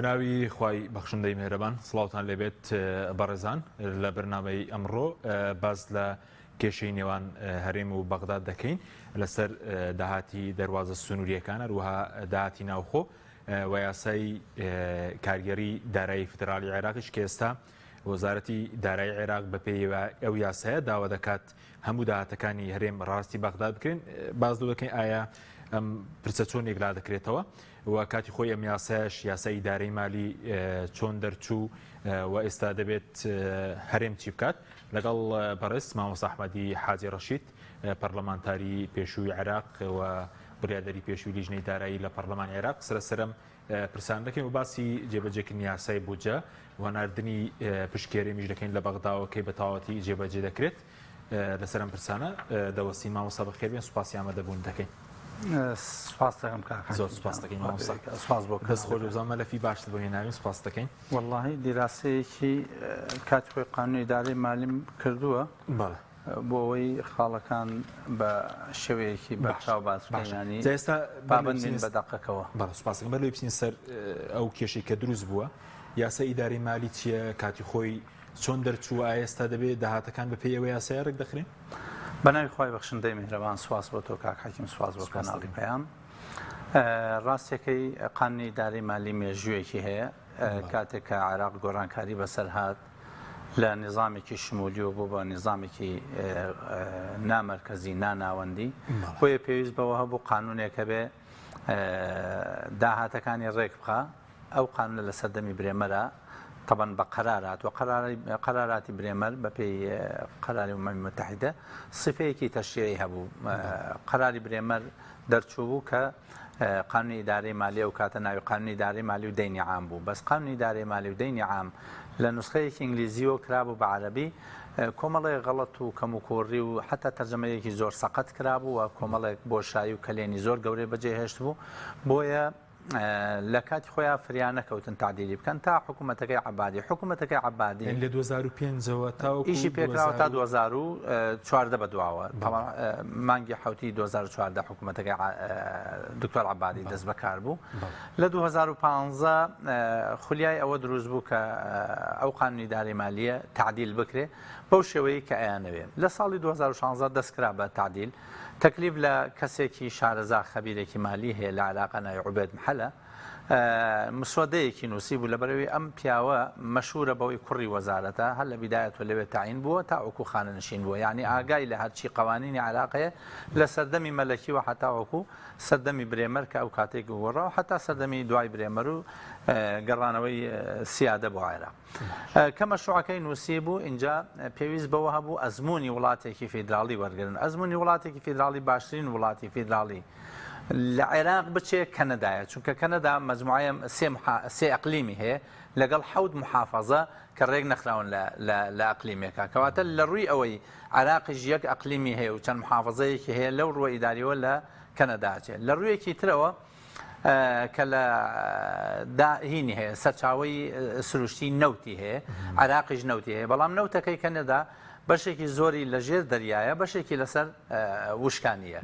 بەناوی خوای بەخشندەی مێرەبان سڵاوتان لێبێت بەڕێزان لە بەرنامەی ئەمڕۆ باس لە کێشەی نێوان هەرێم و بەغداد دەکەین لەسەر داهاتی دەواازە سنووریەکان هەروەها داهاتی ناوخۆ و یاسای کارگێڕی دارایی فیدراڵی عێراقیش کە ئێستا وەزارەتی دارایی عێراق بەپێی ئەو یاسایە داوا دەکات هەموو داهاتەکانی هەرێم ڕاستی بەغدا بکرێن باز دەکەین ئایا ئەم پرسە چۆن یەکلا دەکرێتەوە و کاتی خۆی ئەم یاسایش یاسای ئیدارەی مالی چۆن دەرچوو و ئێستا دەبێت هەرێم چی بکات لەگەڵ بەڕێز مامۆستا ئەحمەدی حاجی ڕەشید پەرلەمانتاری پێشووی عێراق و بڕیاردەری پێشووی لیژنەی دارایی لە پەرلەمانی عێراق سرە سەرم پرسان دەکەین و باسی جێبەجێکردنی یاسای بودجە و ناردنی پشکێرێمیش دەکەین لە بەغداوە کەی بە تەواوەتی جێبەجێ دەکرێت لەسەر ئەم پرسانە دەوەستین. مامۆستا بەخێربێن، سوپاسی ئامادەبوون دەکەین. سوپاس دەکەم کاک زۆر سوپاس دەکەین مامۆستا. سوپاس بۆ دەست خۆش بزان مەلەفی باشت بۆ هێناوین سوپاس دەکەین. وەڵڵاهی دیراسەیەکی کاتی خۆی قانونی ئیدارەی مالیم کردووە. بەڵێ. بۆ ئەوەی خاڵەکان بە شێوەیەکی بەرچاو باس بکەین یانی جا ئێستا پابەند بین بە دەقەکەوە. بەڵێ سوپاس دەکەم. بەر لەوەی بچین سەر ئەو کێشەی کە دروست بووە یاسای ئیدارەی مالی چییە کاتی خۆی چۆن دەرچووە ئایا ئێستا دەبێ داهاتەکان بەپێی ئەو یاسایە ڕێک دەخرێن؟ بە ناوی خوای بەخشندەی میهرەبان سوپاس بۆ تۆ کاک حەکیم سوپاس بۆ کەناڵی پەیام. ڕاستیەکەی قانونی ئیدارەی مالی مێژوویەکی هەیە کاتێک کە عێراق گۆڕانکاری بەسەر هات لە نیزامێکی شمولیەوە بۆ بە نیزامێکی نامەرکەزی ناناوەندی بۆیە پێویست بەوە هەبوو قانونێک هەبێ داهاتەکانی ڕێک بخا ئەو قانونە لە سەردەمی برێمەرا تەبەن بە قەرار هاتووە قەراراتی برێمەر بە پێی قەراری ئومەمی متحیدە سفەیەکی تەشریعی هەبوو قەراری برێمەر دەرچوو بوو کە قانونی ئیدارەی مالی ئەو کاتە ناوی قانونی ئیدارەی مالی و دەینی عام بوو بەس قانونی ئیدارەی مالی و دەینی عام لە نوسخەیەکی ئینگلیزیەوە کرابوو بە عەرەبی کۆمەڵێک غەڵەت و کەموکوڕی و حتا تەرجەمەیەکی زۆر سەقەت کرابوو و کۆمەڵێک بۆشایی و کەلێنی زۆر گەورەی بەجێ هێشت بوو بۆیە لە کاتی خۆیان فریا نەکەوتن تعدیلی بکەن تا حکوومەتەکەی عبادی حکوومەتەکەی عبادی لە 2005ەوە تا ئیشی پێکراوە تا 2014 بە دواوە مانگی حوتی 2014 حکوومەتەکەی دکتۆر عبادی دەست بەکار بوو لە 2015 خولیای ئەوە دروست بوو کە ئەو قانونی داری مالیە تعدیل بکرێ بەو شێوەیە کە ئەیانەوێ لە ساڵی 2016 دەستکرا بە تعدیل تەکلیف لە کەسێکی شارەزا خەبیرێکی مالی هەیە لە عێراقا ناوی عوبێد محەلە مسودەیەکی نووسی بوو لەبەرەوەی ئەم پیاوە مەشهورە بەوەی کوڕی وەزارەتە هەر لە بیدایەتەوە لەوێ تەعین بووە تا وەکو خانەنشین بووە یعنی ئاگای لە هەرچی قوانینی عێراق هەیە لە سەردەمی مەلەکی و حتا وەکو سەردەمی برێمەر کە ئەو کاتێک گۆڕا و حتا سەردەمی دوای برێمەر و گەڕانەوەی سیادە بۆ عێراق. کە مەشروعەکەی نووسیبوو ئینجا پێویست بەوە هەبوو ئەزموونی وڵاتێکی فیدراڵی وەرگرن ئەزموونی وڵاتێکی فیدراڵی باشترین وڵاتی فیدراڵی لە عێراق بچێ کەنەدایە چونکە کەنەدا مەجموعەیە سێ ئەقلیمی هەیە لەگەڵ حەوت محافەزە کە ڕێک نەخراون لە ئەقلیمێکە کەواتە لە ڕووی ئەوەی عێراقیش یەک ئەقلیمی هەیە و چەند محافەزەیەکی هەیە لەو ڕووە ئیداریەوە لە کەنەدا چێت لە ڕوویەکی ترەوە کە لە دا هینی هەیە سەرچاوەی سروشتی نەوتی هەیە عراقیش نەوتی هەیە بەڵام نەوتەکەی کەنەدا بەشێکی زۆری لە ژێر دەریایە بەشێکی لەسەر وشکانیە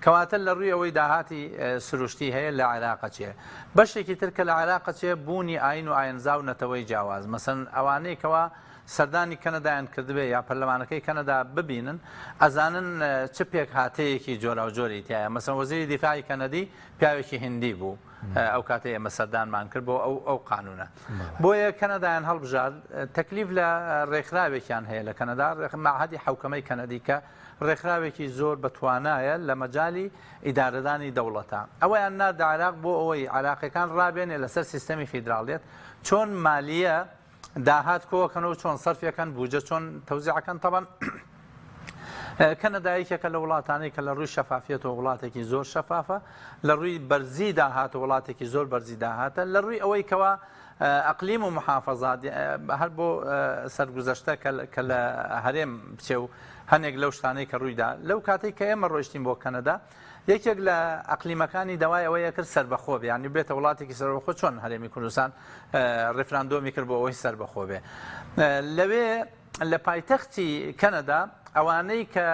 کەواتە لە ڕووی ئەوەی داهاتی سروشتی هەیە لە عێراقە چێ بەشێکی تر کە لە عێراقە چێ بوونی ئاین و ئاینزا و نەتەوەی جیاواز مەسەن ئەوانەی کەوا سەردانی کەنەدایان کردبێ یا پەرلەمانەکەی کەنەدا ببینن ئەزانن چ پێکهاتەیەکی جۆراوجۆری تایە مەسەن وەزیری دیفاعی کەنەدی پیاوێکی هندی بوو ئەو کاتەی ئێمە سەردانمان کرد بۆ ئەو ئەو قانونە بۆیە کەنەدایان هەڵبژارد تەکلیف لە ڕێکخراوێکیان هەیە لە کەنەدا مەعهەدی حوکەمەی کەنەدی کە ڕێکخراوێکی زۆر بەتوانایە لە مەجای ئیدارەدانی دەوڵەتە ئەوەیان ناردە عێراق بۆ ئەوەی عراقیەکان ڕابێنێ لەسەر سیستەمی فیدراڵیەت چۆن مالیە داهات کۆکەن و چۆن سەرفیەکەن بوجە چۆن تەوزیعەکەن تەبەن کەنەدا یەکێکە لە وڵاتانەی کە لە ڕووی شەفافیەتەوە وڵاتێکی زۆر شەفافە لە ڕووی بەرزی داهات وڵاتێکی زۆر بەرزی داهاتە لە ڕووی ئەوەی کەوا ئەقلیم و محافظات هەر بۆ سەرگوزەشتە کە لە هەرێم بچێ و هەنێک لەو شتانەی کە ڕوویدا لەو کاتێک کە ئێمە ڕۆیشتین بۆ کەنەدا یەکێک لە ئەقلیمەکانی داوای ئەوەیە کرد سەربەخۆ بێ یانی بێتە وڵاتێکی سەربەخۆ چۆن هەرێمی کوردستان ڕیفراندۆمی کرد بۆ ئەوەی سەربەخۆ بێ لەوێ لە پایتەختی کەنەدا ئەوانەی کە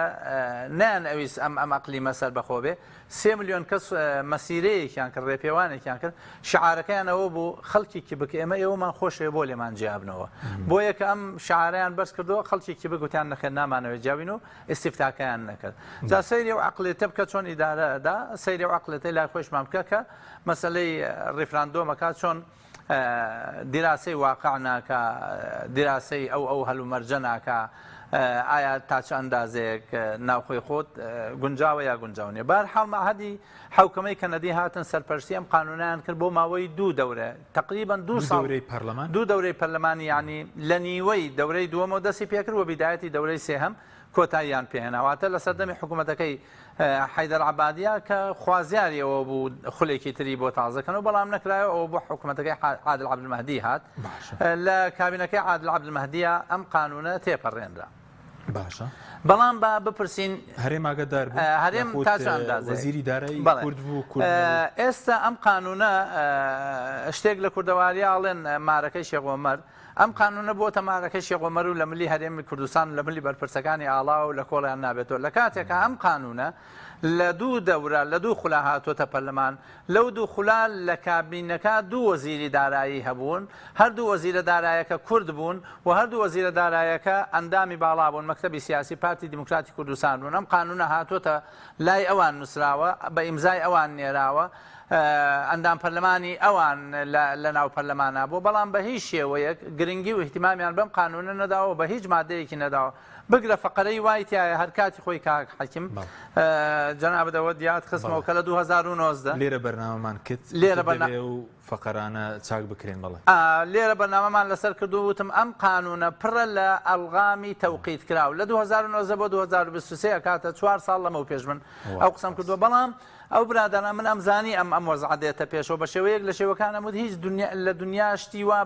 نەیان ئەویست ئەم ئەم ئەقلیمە سەربەخۆ بێ، سێ ملیۆن کەس مەسیرەیەکیان کرد، ڕێپێوانێکیان کرد، شعارەکەیان ئەوە بوو خەڵکی کیبک ئێمە ئێوەمان خۆشەوێ بۆ لێمان جیابنەوە. بۆیە کە ئەم شعارەیان بەرز کردەوە خەڵکی کیبک وتیان نەخێر نامانەوێت جیابین و ئیستیفتاکەیان نەکرد. جا سەیری ئەو عەقڵیەتە بکە چۆن ئیدارە ئەدا، سەیری ئەو عەقڵیەتەی لای خۆیشمان بکە کە مەسەلەی ڕیفراندۆمەکە چۆن دیراسەی واقع ناکا، دیراسەی ئەو ئەو هەلومەرجە ناکا، ئایا تا چ ئەندازەیەک ناوخۆی خۆت گونجاوە یا گونجاو نیە. بەهەرحاڵ مەعهەدی حوکمەی کەنەدی هاتن سەرپەرشتی ئەم قانونەیان کرد بۆ ماوەی دوو دەورە، تەقریبەن دوو ساڵ، دەورەی پەرلەمان، دوو دەورەی پەرلەمانی، یانی لە نیوەی دەورەی دووەمەوە دەستی پێکرد و بیدایەتی دەورەی سێهەم کۆتاییان پێهێنا، واتە لە سەردەمی حکوومەتەکەی حەیدەر عەبادیە کە خوازیاری ئەوە بوو خولێکی تری بۆ تازە کەنەوە، بەڵام نەکرایەوە، ئەوە بۆ حکوومەتەکەی عادل عەبدولمەهدی هات. لە کابینەکەی عادل عەبدولمەهدیە ئەم قانوونە تێپەڕێنرا. باشە. بەڵام با بپرسین هەرێم ئاگادار بوو؟ هەرێم تا چ ئەندازەیەک؟ وەزیری دارایی کورد بوو، کورد نەبوو؟ ئێستا ئەم قانوونە شتێک لە کوردەواریە ئەڵێن مارەکەی شێخ عومەر، ئەم قانونە بۆتە مارەکەی شێخ عومەر و لە ملی هەرێمی کوردستان و لە ملی بەرپرسەکانی ئاڵاوە و لە کۆڵیان نابێتەوە لە کاتێکا ئەم قانونە لە دوو دەورە لە دوو خولا هاتۆتە پەرلەمان لەو دوو خولا لە کابینەکە دوو وەزیری دارایی هەبوون هەردوو وەزیرە دارایەکە کورد بوون و هەردوو وەزیرە دارایەکە ئەندامی باڵا بوون مەکتەبی سیاسی پارتی دیموکراتی کوردستان بوون ئەم قانونە هاتۆتە لای ئەوان نووسراوە بە ئیمزای ئەوان نێراوە ئەندام پەرلەمانی ئەوان لە ناو پەرلەمانا بوو، بەڵام بە هیچ شێوەیەک گرنگی و ئیهتیمامیان بەم قانوونە نەداوە و بە هیچ مادەیەکی نەداوە. بگرە فەقەرەی وای تیایە هەر کاتی خۆی کاک حەکیم جەنابت ئەوەت یاد خستمەوە کە لە 2019 لێرە بەرنامەمان کرد لێرە بەرنا دەبێ و فەقەرانە چاک بکرێن بەڵێ. لێرە بەرنامەمان لەسەر کرد و وتم ئەم قانوونە پڕە لە ئەلغامی تەوقیت کراو لە 2019 بۆ 2023 ئەکاتە چوار ساڵ لەمەو پێش من ئەو قسەم کردووە بەڵام ئەو برادەرە من ئەمزانی ئەم ئەم وەزعە دێتە پێشەوە بە شێوەیەک لە شێوەکان ئەموت هیچ دنیا لە دنیا شتی وا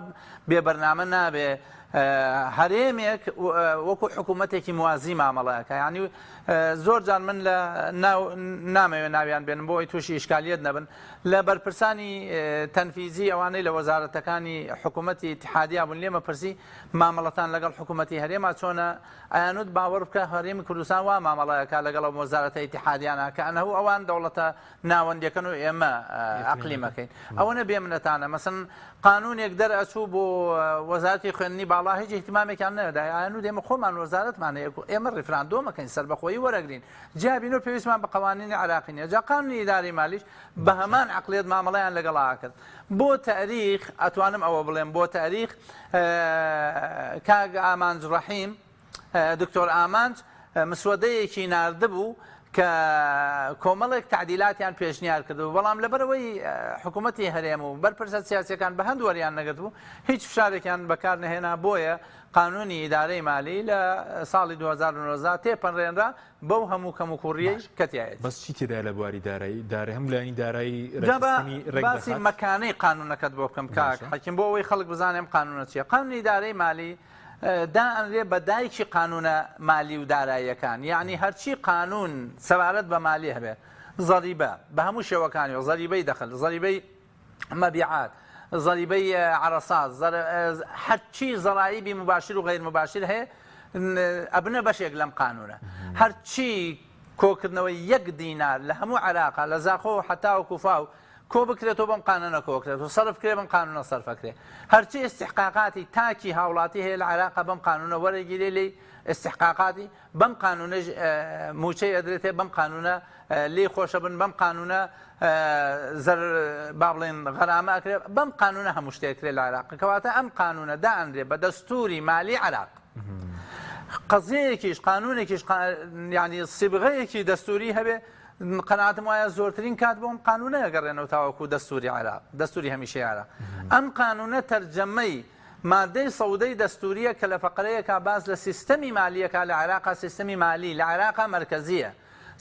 بێ بەرنامە نابێ هەرێمێک وەکو حکوومەتێکی موازی مامەڵەکە یعنی زۆر جار من لە ناو نامەوێ ناویان بێنم بۆ ئەوی تووشی ئیشکالیت نەبن لە بەرپرسانی تەنفیزی ئەوانەی لە وەزارەتەکانی حکوومەتی ئیتحادیا بوون لێمە پرسی مامەڵەتان لەگەڵ حکوومەتی هەرێما چۆنە ئەیانوت باوەڕ بکە هەرێمی کوردستان وا مامەڵە ئەکا لەگەڵ ئەو وەزارەتە ئیتیحادیانە کە ئەنەهو ئەوان دەوڵەتە ناوەندیەکەن و ئێمە ئەقلیمەکەین ئەوەنە بێ منەتانە مەسەن قانونێک دەرئەچوو بۆ وەزارەتی خوێندنی باڵا هیچ اهتمامێکیان نەدای ئەیانوت ئێمە خۆمان وەزارەتمان هەیە ئێمە ڕیفراندۆمەکەین سەربەخۆیی وەرەگرین جیابین و پێویستمان بە قوانینی عراقی نیە جا قانونی ئیداری مالیش بە هەمان عقلیت مامەڵەیان لەگەڵا کرد بۆ تاریخ ئەتوانم ئەوە بڵێم بۆ تاریخ کاک ئامانج ڕەحیم دکتۆر ئامانج مسوەدەیەکی ناردبوو کە کۆمەڵێک تعدیلاتیان پێشنیار کردبوو بەڵام لەبەرەوەی حکوومەتی هەرێم و بەرپرسە سیاسەکان بە هەند وەریان نەگرت بوو هیچ فشارێکیان بەکار نەهێنا بۆیە قانونی ئیدارەی مالی لە ساڵی 2019 تێپەڕێنرا بەو هەموو کەموکوڕییەی کە تیایەتی. بەس چی تێدایە لە بواری دارایی؟ دارایی هەموو لایەنی دارایی جا با ڕێکخستنی ڕێک باسی دەخات؟ مەکانەی قانوونەکەت بۆ بکەم کاک باشە. حەکیم بۆ ئەوەی خەڵک بزانێ ئەم قانوونە چییە. قانوونی ئیدارەی مالی دائەنرێ بە دایکی قانوونە مالی و داراییەکان یەعنی هەرچی قانوون سەبارەت بە مالی هەبێ زەریبە بە هەموو شێوەکانیەوە زەریبەی دەخل زەریبەی مبیعات، ضریبەی عرصات، هەرچی ضرائبی مباشر و غیر مباشر هەیە ئەبنە بەشێک لەم قانونە. هەرچی کۆکردنەوەی یەک دینار لە هەموو عێراقا لە زاخۆ و حەتاوەکو فاو کۆ بکرێتەوە بەم قانونە کۆکرێت و سەرف کرێ بەم قانونە سەرفەکرێ. هەرچی ئیستحقاقاتی تاکی هاوڵاتی هەیە لە عێراقا بەم قانونە وەرەگیرێ لێی ئیستحقاقاتی بەم قانونەش موچەی ئەدرێتێ بەم قانونە لێی خۆشەبن بەم قانونە زەر با بڵێن غەرامە ئەکرێ بەم قانونە هەموو شتێک کرێ لە عێراق کەواتە ئەم قانونە دائەنرێ بە دەستوری مالی عێراق قەزیەیەکیش قانونێکیش یعنی سیبغەیەکی دەستوری هەبێ قەناعەتم وایە زۆرترین کات بۆ ئەم قانونە ئەگەڕێنەوە تاوەکو دەستوری عێراق دەستوری هەمیشەی عێراق ئەم قانونە تەرجەمەی مادەی سەودەی دەستوریە کە لە فەقرەیەکا باس لە سیستەمی مالیەکا لە عێراقا سیستەمی مالی لە عێراقا مەرکەزیە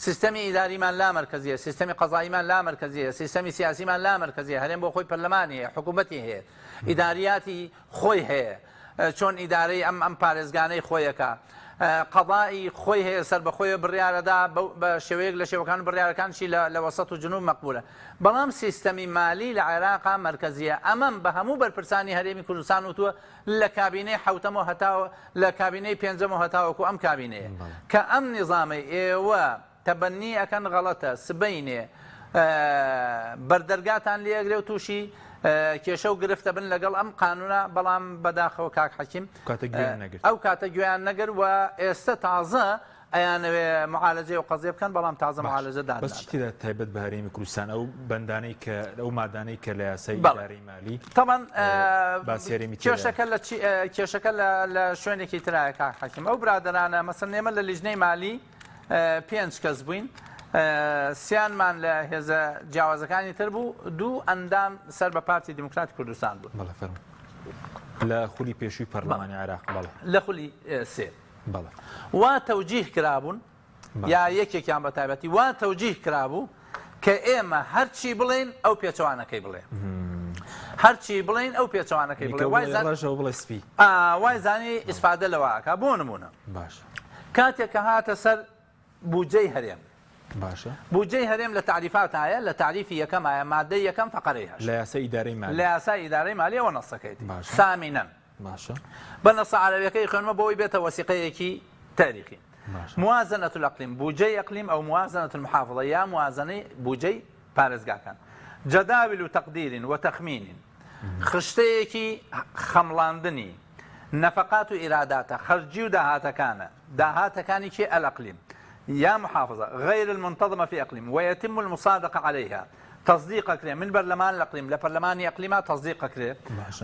سیستەمی ئیداریمان لا مەرکەزیە سیستەمی قەزاییمان لا مەرکەزیە سیستەمی سیاسیمان لا مەرکەزیە هەرێم بۆ خۆی پەرلەمانی هەیە حکوومەتی هەیە ئیداریاتی خۆی هەیە چۆن ئیدارەی ئەم ئەم پارێزگانەی خۆیەکە. قەزائی خۆی هەیە سەربەخۆیە بڕیارەدا بە شێوەیەک لە شێوەکان و بڕیارەکانشی لە وەسەت و جنوب مەقبولە بەڵام سیستەمی مالی لە عێراقا مەرکەزیە ئەمەم بە هەموو بەرپرسانی هەرێمی کوردستان وتووە لە کابینەی حەوتەمەوە هەتا لە کابینەی پێنجەمەوە هەتاوەکو ئەم کابینەیە کە ئەم نیزامەی ئێوە تەبەنی ئەکەن غەڵەتە سبەینێ بەردەرگاتان لێ ئەگرێ و تووشی کێشە و گرفتە بن لەگەڵ ئەم قانونە بەڵام بەداخەوە کاک حەکیم ئەو کاتە گوێیان نەگر و ئێستا تازە ئەیانەوێ معالەجەی و قەزیە بکەن بەڵام تازە معالەجە داد بەس چی تێدا تایبەت بە هەرێمی کوردستان ئەو بەندانەی کە ئەو مادانەی کە لە یاسای ئیدارەی مالی تەبەن باسی هەرێمی تێدا کێشەکە لە چی کێشەکە لە شوێنێکی ترایە کاک حەکیم ئەو برادەرانە مەسەن ئێمە لە لیژنەی مالی پێنج کەس بووین، سیانمان لە هێزە جیاوازەکانی تر بوو، دوو ئەندام سەر بە پارتی دیموکراتی کوردستان بوون. بەڵێ فەرموو. لە خولی پێشووی پەرلەمانی عێراق بەڵێ. لە خولی سێ. بەڵێ. وا تەوجیه کرابوون یا یەکێکیان بە تایبەتی وا تەوجیه کرابوو کە ئێمە هەرچی بڵێین ئەو پێچەوانەکەی بڵێ. هەرچی بڵێین ئەو پێچەوانەکەی بڵێ. وای زانی ڕەشەوە بڵێ سپی. وای زانی ئیسفادە لەوە ئەکا. بۆ نموونە. باش. کاتێک کە هاتە سەر بودجەی هەرێم. باشە. بودجەی هەرێم لە تەعریفات هایە، لە تەعریفی یەکەم هایە، مادەی یەکەم فەقەرەی هەشت. لە یاسای ئیدارەی مالی. لە یاسای ئیدارەی مالی ئەوە نەسەکەیتی. باشە. ثامنا. باشە. بە نەسە عەرەبیەکەی خوێنمە بۆ ئەوەی بێتە وەسیقەیەکی تاریخی. باشە. موازنە الاقلیم، بودجەی اقلیم ئەو موازنە المحافظە یا موازنەی بودجەی پارێزگاکان. جداول تقدیر و تخمین. خشتەیەکی خەمڵاندنی نەفەقات و ئیراداتە، خەرجی و داهاتەکانە، داهاتەکانی کێ الاقلیم یا محافظە غیر المنتظمە فی اقلیم و یتم المصادقە علیها تصدیق ئەکرێ من برلمان الاقلیم لە پەرلەمانی ئەقلیما تصدیق ئەکرێ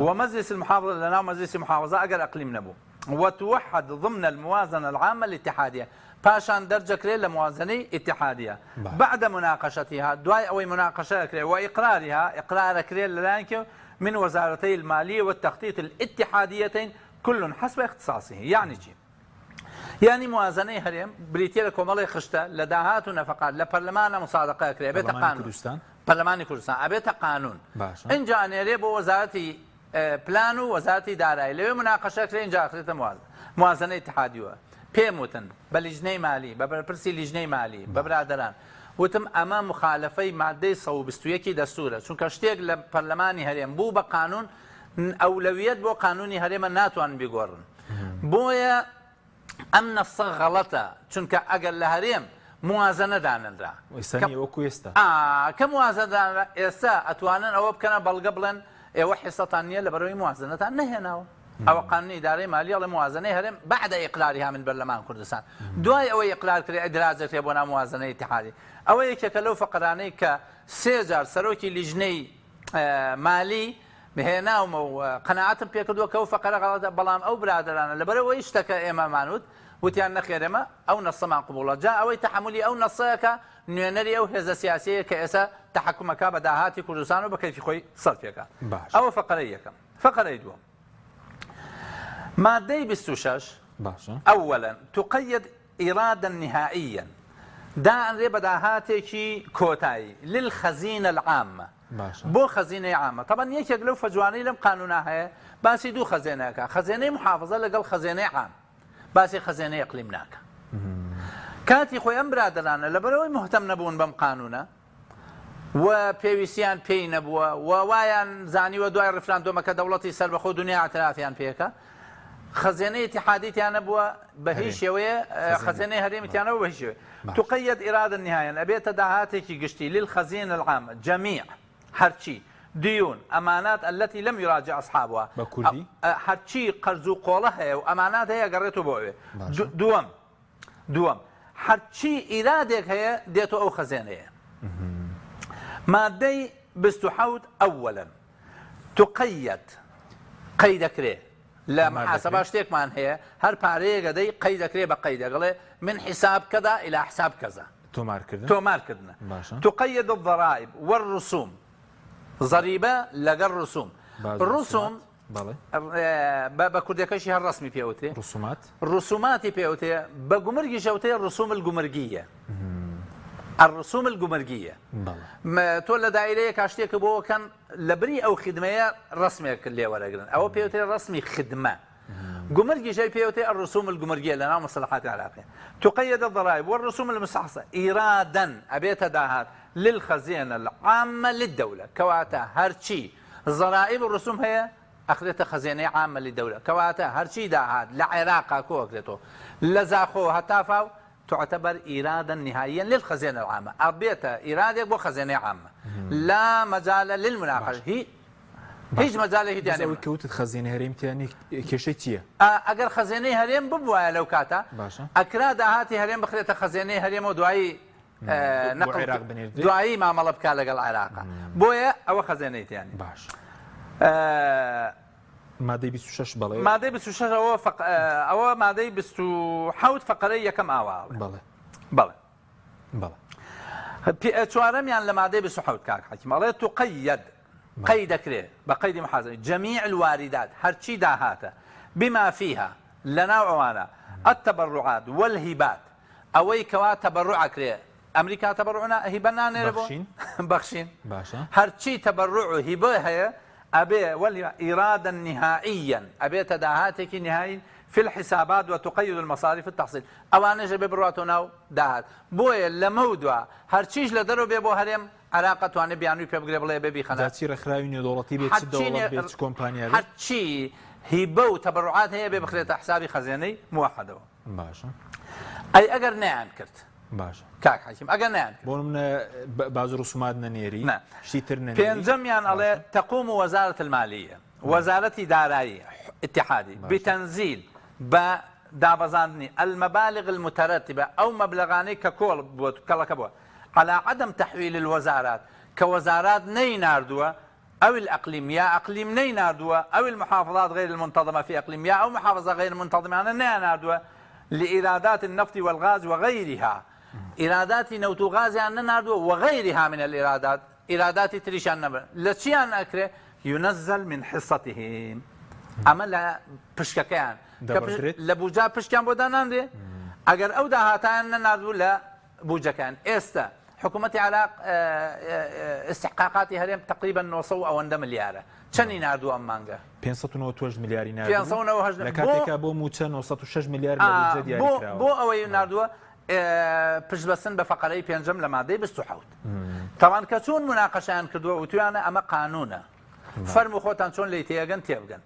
و مجلس المحافظە لەناو مجلسی محافظە ئەگەر ئەقلیم نەبوو وتوحد ضمن الموازنە العامە الاتحادیە پاشان دەرجەکرێ لە موازنەی ئیتیحادیە بعد مناقشتها دوای ئەوەی مناقشە ئەکرێ و اقرارها اقرار ئەکرێ لەلایەن کێ من وزارتي المالية والتخطيط الاتحاديتين كل حسب اختصاصه یەعنی چی؟ یانی موازنەی هەرێم بریتیە لە کۆمەڵی خشتە لە داهات و نەفەقات لە پەرلەمانە مسادقە ئەکرێ ئەبێتە قانون پەرلەمانی کوردستان ئەبێتە قانون ئینجا ئەنێرێ بۆ وەزارەتی پلان و وەزارەتی دارایی لەوێ مناقەشە کرێ ئینجا ئەخرێتە موازنەی ئیتحادیوە. پێم وتن بە لیژنەی مالی، بە بەرپرسی لیژنەی مالی، بە برادەران وتم ئەمە موخالەفەی مادەی 121 ی دەستوورە، چونکە شتێک لە پەرلەمانی هەرێم بوو بە قانوون ئەولەویەت بۆ قانوونی هەرێمە ناتوانن بیگۆڕن. بۆیە ئەم نەسە غەڵەتە چونکە ئەگەر لە هەرێم موازەنە دانەنرا ئێستا نییە وەکو ئێستا ئا کە موازەنە دانرا ئێستا ئەتوانن ئەوە بکەنە بەڵگە بڵێن ئێوە حیسەتان نییە لەبەرئەوەی موازەنەتان نەهێناوە ئەوە قانونی ئیدارەی مالی ئەڵێ موازەنەی هەرێم بعد اقرارها من برلمان کوردستان دوای ئەوەی اقرار کرێ ئیدراج دەکرێ بۆ ناو موازەنەی ئیتحادی ئەوە یەکێکە لەو فەقرانەی کە سێ جار سەرۆکی لیژنەی مالی هێناومە و قەناعەتم پێکردووە کە ئەو فەقەرە غەڵەتە، بەڵام ئەو برادەرانە لەبەرئەوەی شتەکە ئێمەمان وت، وتیان نەخێر ئێمە ئەو نەسەمان قبوڵە، جا ئەوەی تەحەمولی ئەو نەسەکا نوێنەری ئەو هێزە سیاسیەیە کە ئێستا تەحەکومەکا بە داهاتی کوردستان و بە کەیفی خۆی سەرفیەکا. باشە. ئەوە فەقەرەی یەکەم. فەقەرەی دووەم. مادەی 26 باشە. ئەوەلەن تقید ایرادا نهائیا دائەنرێ بە داهاتێکی کۆتایی للخزینە العامە باشە. بۆ خەزینەی عامە تەبەن یەکێک لەو فەجوانەی لەم قانونا هەیە باسی دوو خەزێنە ئەکا خەزێنەی محافظە لەگەڵ خەزێنەی عام باسی خەزێنەی اقلیم ناکا کاتی خۆی ئەم برادەرانە لەبەرئەوەی مهتەم نەبوون بەم قانونە و پێویستیان پێی نەبووە و وایان زانیوە دوای ڕیفراندۆمەکە دەوڵەتی سەربەخۆ دنیا اعترافیان پێکە خەزێنەی اتحادی تیا نەبووە بە هیچ شێوەیە خەزێنەی هەرێمی تیا نەبووە بە هیچ شێوەیە تقید ئیرادا نهایەن ئەبێتە داهاتێکی گشتی للخزینە العامە جميع هەرچی دیون ئەمانات التي لم يراجع اصحابها بە کوردی هەرچی قەرز و قۆڵە هەیە و ئەمانات هەیە گەڕێتەوە بۆ ئەوێ دووەم دووەم، هەرچی ئیرادێک هەیە دێتۆ ئەو خەزێنەیە. مادەی 27 ئەوەلەن تقید قەی دەکرێ لە محاسبە شتێکمان هەیە هەر پارەیەک ئەدەی قەی دەکرێ بە قەی دەگەڵێ من حساب کەذا الى حساب کەذا تۆمارکردن تۆمارکردنە تقید الضرائب والرسوم ضریبە لەگەڵ رسوم رسوم بەڵێ. بە بە کوردیەکەشی هەر ڕەسمی پێ وترێ. ڕسومات. ڕسوماتی پێ وترێ، بە گومرگیش ئەوترێ رسوم الگمرگیە. الرسوم الگمرگیە. بەڵێ. تۆ لە دایرەیەکا شتێکە بۆ کەن لە بری ئەو خدمەیە ڕەسمێک لێ وەرەگرن ئەوە پێ وترێ ڕەسمی خدمە. گومرگیش ئەی پێوتێ الرسوم الگمرگیە لە ناو مصطلحات عراقیە تقید الضرائب والرسوم المستحصلە ایرادا ئەبێتە داهات للخزینە العامە للدولە کەواتە هەرچی ضرائب و رسوم هەیە ئەخرێتە خەزێنەی عامە للدولە کەواتە هەرچی داهات لە عێراقا کۆ ئەکرێتەوە لە زاخۆ هەتا فاو تعتبر ایرادا نهائیا للخزینە العامە ئەبێتە ئیرادێک بۆ خەزێنەی عامە لا مجال للمناقشە هی هیچ مەجالێکی تیا نیە. بەس ئەوەی کە وتت خەزێنەی هەرێم تیا نیە کێشەی چییە؟ ئەگەر خەزێنەی هەرێم ببوایە لەو کاتە باشە ئەکرا داهاتی هەرێم بخرێتە خەزێنەی هەرێمەوە دوایی نەقل عێراق بنێردرێت دوایی مامەڵە بکا لەگەڵ عێراقا بۆیە ئەوە خەزێنەی تیا نیە. باش مادەی 26 بەڵێ مادەی 26 ئەوە فق... ئەوە مادەی 27 فقرەی یەکەم ئاوا ئەڵێ بەڵێ بەڵێ بەڵێ چوارەمیان لە مادەی 27 کاک حەکیم ئەڵێ تقید قەی دەکرێ بە قەیدی محازەی جميع الواردات هەرچی داهاتە بما فيها لەناو ئەوانە التبرعات والهبات ئەوەی کەوا تەبەروع ئەکرێ ئەمریکا تەبەروع نا هیبە نانێرێ بۆ بەخشین بەخشین باشە هەرچی تەبەروع و هیبە هەیە ئەبێ وەل ئیرادا نهائیا ئەبێتە داهاتێکی نهایی فی الحسابات وتقید المصارف التحصیل ئەوانەش ئەبێ بڕواتەوە ناو داهات بۆیە لەمەودوا هەرچیش لە دەرەوە بێ بۆ هەرێم عێراق ئەتوانێ بیانووی پێ بگرێ بڵێ ئەبێ بیخەنە جا چی ڕێکخراوی نێودەوڵەتی بێ چ هەرچی دەوڵەت بێ چ کۆمپانیا بێ هەرچی هیبە و تەبەروعات هەیە ئەبێ بخرێتە حسابی خەزێنەی موحەدەوە. باشە ئەی ئەگەر نەیان کرد باشە کاک حەکیم ئەگەر نەیان کرد بۆ منە باج ڕسومات نەنێری نا شتی تر نەنێری پێنجەمیان ئەڵێ باشە تقوم وزارة المالیە وەزارەتی دارایی اتحادی باشە بتنزیل بە دابەزاندنی المبالغ المترتبە ئەو مەبلەغانەی کە کۆڵ بووە کەڵەکە بووە على عدم تحویل الوزارات کە وەزارات نەیناردووە او الاقلیم یا اقلیم نەیناردووە او المحافظات غیر المنتظمە فی اقلیم یا ئەو محافظە غیر منتظمانە نەیاناردووە لایرادات النفط والغاز وغیرها ئیراداتی نەوت و غازیان نەناردووە وغیرها من الایرادات ئیراداتی تریشیان نەبر لە چیان ئەکرێ ينزل من حصتهم ئەمە لە پشکەکەیان کە دەبڕدرێت لە بوجا پشکیان بۆ دانانرێ ئەگەر ئەو داهاتایان نەناردبوو لە بوجەکان ئێستا حکوومەتی عێراق ئیستحقاقاتی هەرێم تقریبا 900 و ئەوەندە ملیارە چەنی ناردووە ئەم مانگە؟ 598 ملیاری ناردبوو 598 لە کاتێکا بۆ مووچە 906 ملیار لە بودجە دیاری کراوە. بۆ ئەوەی ناردووە پشتبەستن بە فەقەرەی پێنجەم لە مادەی 27 تاوان کە چۆن مناقەشیان کردووە وتویانە ئەمە قانونە فەرموو خۆتان چۆن لێی تێگەن تێبگەن.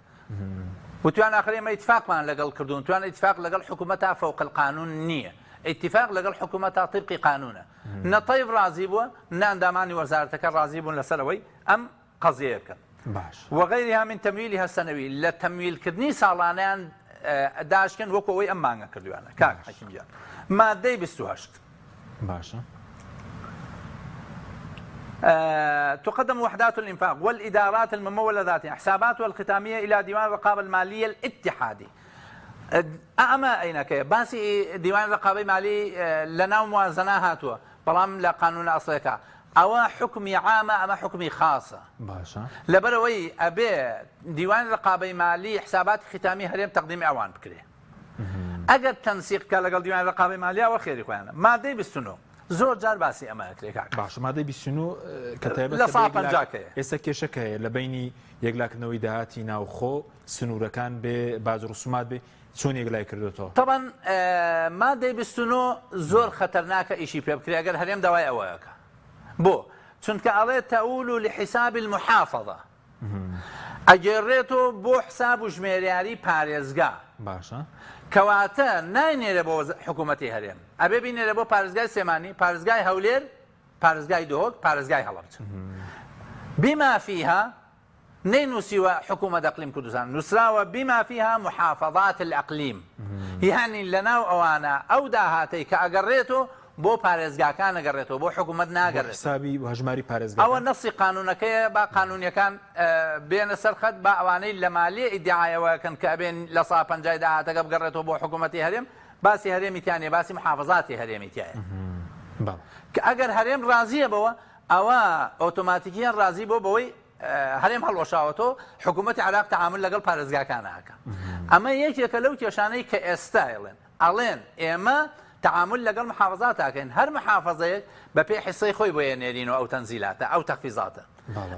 وتیان ئاخر ئێمە ئیتفاقمان لەگەڵ کردوون توان ئیتفاق لەگەڵ حکوومەتا فوق القانون نییە ئیتفاق لەگەڵ حکوومەتا طبقی قانونە نە تەیف ڕازی بووە نە ئەندامانی وەزارەتەکە ڕازی بوون لەسەر ئەوەی ئەم قەزیەیە بکەن باش وغيرها من تمويلها السنوي لە تەمویلکردنی ساڵانیان داشکن وەکو ئەوەی ئەم مانگە کردویانە کاک حەکیم گیان مادەی 28 باشە تقدم وحدات الإنفاق والإدارات الممولة ذاتها حساباتها الختامية إلى ديوان الرقابة المالية الاتحادي ئەمە ئەینەکەیە باسی دیوان رقابەی مالی لە ناو موازنە هاتووە بەڵام لە قانونە ئەسڵەکە ئەوە حکمی عامە ئەمە حکمی خاصە باشە لەبەرەوەی ئەبێ دیوان رقابەی مالی حساباتی ختامی هەرێم تەقدیمی ئەوان بکرێ ئەگەر تەنسیق بکا لەگەڵ دیوانی ڕقابەی مالی ئەوە خێری خۆیانە مادەی 29 زۆر جار باسی ئەمە ئەکرێ کاک باشە مادەی 29 کە تایبەتە لە بە سا یەکلا پەنجاکەیە ئێستا کێشەکە هەیە لە بەینی یەکلاکردنەوەی داهاتی ناوخۆ سنوورەکان بێ باج ڕسومات بێ چۆن یەکلای کردوێتەوە طبعا مادەی 29 زۆر خەتەرناکە ئیشی پێ بکرێ ئەگەر هەرێم داوای ئەوەیەکە بۆ چونکە ئەڵێ تەول لحساب المحافظە ئەگێڕێتەوە بۆ حساب و ژمێریاری پارێزگا. باشە. کەواتە ناینێرێ بۆ حکوومەتی هەرێم، ئەبێ بینێرێ بۆ پارێزگای سلێمانی، پارێزگای هەولێر، پارێزگای دهۆک، پارێزگای هەڵەبجە. بما فيها نەینووسیوە حکوومەت اقلیم کوردستان، نووسراوە بما فيها محافظات الاقلیم. یانی لەناو ئەوانە ئەو داهاتەی کە ئەگەڕێتەوە بۆ پارێزگاکان ئەگەڕێتەوە بۆ حکوومەت بۆ ناگەڕێتەوە. حسابی و هەژماری ئەوە پارێزگاکان. نەسی قانوونەکەیە با قانوونیەکان بێنە سەر خەت با ئەوانەی لە مالیە ئیدعای ئەوە ئەکەن کە ئەبێ لە سا پەنجای داهاتەکە بگەڕێتەوە بۆ حکوومەتی هەرێم باسی هەرێمی تیا نیە باسی محافظاتی هەرێمی تیایە بەڵێ. کە ئەگەر هەرێم ڕازیە بەوە ئەوە ئۆتۆماتیکیەن ڕازی بۆ بەوەی هەرێم هەڵوەشاوەتەوە حکوومەتی عێراق تەعامول لەگەڵ پارێزگاکان ئەکا ئەمە یەکێکە لەو کێشانەی کە ئێستا ئەڵێن ئەڵێن ئێمە تەعامول لەگەڵ محافظات ئەکەین هەر محافظەیەک بەپێی حیسەی خۆی بۆی ئەنێرین و ئەو تەنزیلاتە ئەو تەخفیزاتە.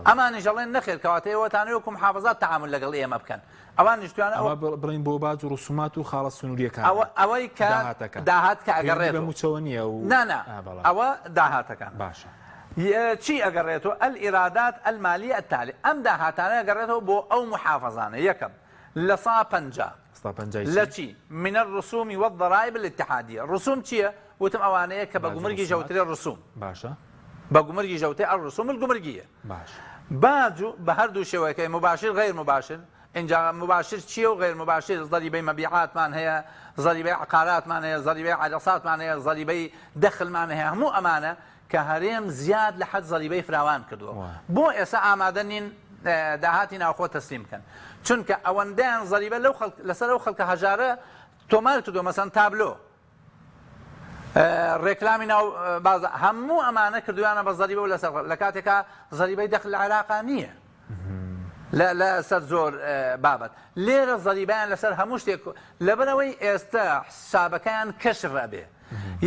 ئەمانیش ئەڵێن نەخێر کەواتە ئێوەتانەوێ وەکو محافظات تەعامول لەگەڵ ئێمە بکەن. ئەوانیش توانە ئەمە بڵێین بۆ باج و ڕسومات و خاڵە سنوورییەکانە. ئەوە ئەوەی کە داهاتەکە. داهات کە پەیوەندی بە ئەگەڕێتەوە. مووچەوە نییە و نا نا ئا بەڵێ. ئەوە داهاتەکان. باشە. چی ئەگەڕێتەوە؟ الإیرادات المالیە التالیە ئەم داهاتانە ئەگەڕێتەوە بۆ ئەو محافظانە یەکەم لە سا 50 سا پەنجای چی؟ لە چی؟ من الرسوم والضرائب الاتحادیە رسوم چییە؟ وتم ئەوانەیە کە بە باج و گومرگیش ڕسومات. ئەوترێ رسوم. باشە. بە گومرگیش ئەوترێ الرسوم الگمرگیە. باشە. باج و بە هەردوو شێوەکەی مباشر غیر مباشر ئینجا مباشر چییە و غیر مباشر زەریبەی مەبیعاتمان هەیە زەریبەی عقاراتمان هەیە زەریبەی عەرەساتمان هەیە زەریبەی دەخلمان هەیە هەموو ئەمانە کە هەرێم زیاد لە حەد زەریبەی فراوان کردووە بۆ ئێستا ئامادە نین داهاتی ناوخۆ تەسلیم بکەن چونکە ئەوەندەیان زەریبە لەو خەڵک لەسەر ئەو خەڵکە هەژارە تۆمار کردووە مەسەن تابلۆ ڕێکلامی ناو بازاڕ هەموو ئەمانە کردویانە بە زەریبە و لەسەر لە کاتێکا زەریبەی دەخل لە عێراقا نییە لەسەر زۆر بابەت لێرە زەریبیان لەسەر هەموو شتێک لەبەرەوەی ئێستا حسابەکەیان کەشف ئەبێ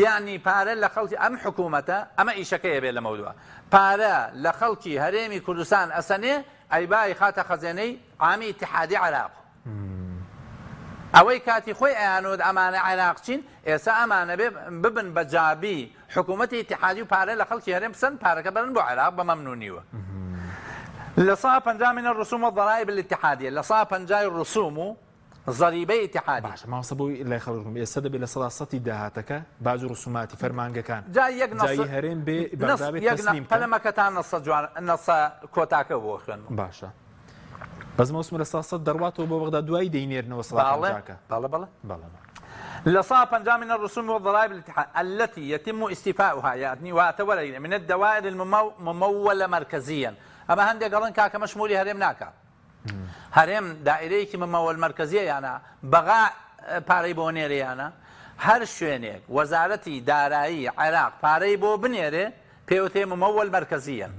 یعنی پارە لە خەڵکی ئەم حکوومەتە ئەمە ئیشەکەیە بێ لەمەودووە پارە لە خەڵکی هەرێمی کوردستان ئەسەنێ ئەیبای خاتە خەزێنەی عامی ئیتحادی عێراق ئەوەی کاتی خۆی ئەیانوت ئەمانە عێراقچین ئێستا ئەمانەبێ ببن بە جابی حکوومەتی ئیتحادی و پارە لە خەڵکی هەرێم بسەن پارەکە بەرن بۆ عێراق بە مەمنونیوە لە سا 50 من الرسوم والضرائب الاتحادية لە سا 50 ڕسوم و ضریبەی اتحادی باشە مامۆستا بۆی لای خەڵک ڕوون ئێستا دەبێت لە سەدا سەتی داهاتەکە باج و ڕسوماتی فەرمانگەکان جا یەک نەص جایی هەرێم بێ نەص بەغدا بێ یەک تەسلیم بکەن پەلەمەکە تا نەصە جوان نەصە کۆتاکە بۆ خوێنمەوە باشە بەس مەوسم لە سا سەد دەڕواتەوە بۆ بەغدا دوایی دەینێرنەوە سەدا بەڵێ پەنجاکە بەڵێ بەڵێ بەڵێ بەڵێ. لە سا 50 من الرسوم والضرائب الاتحاد التي يتم استيفاؤها يعني واتە وەرەگرێ من الدوائر الممولة مركزيا ئەمە هەندێک ئەڵێن کاکە مەشمولی هەرێم ناکا هەرێم دائرەیەکی ممول مەرکەزیە یانە بەغا پارەی بۆ نێرێ یانە هەر شوێنێک وەزارەتی دارایی عێراق پارەی بۆ بنێرێ پێوتێ ممول مەرکەزییەن.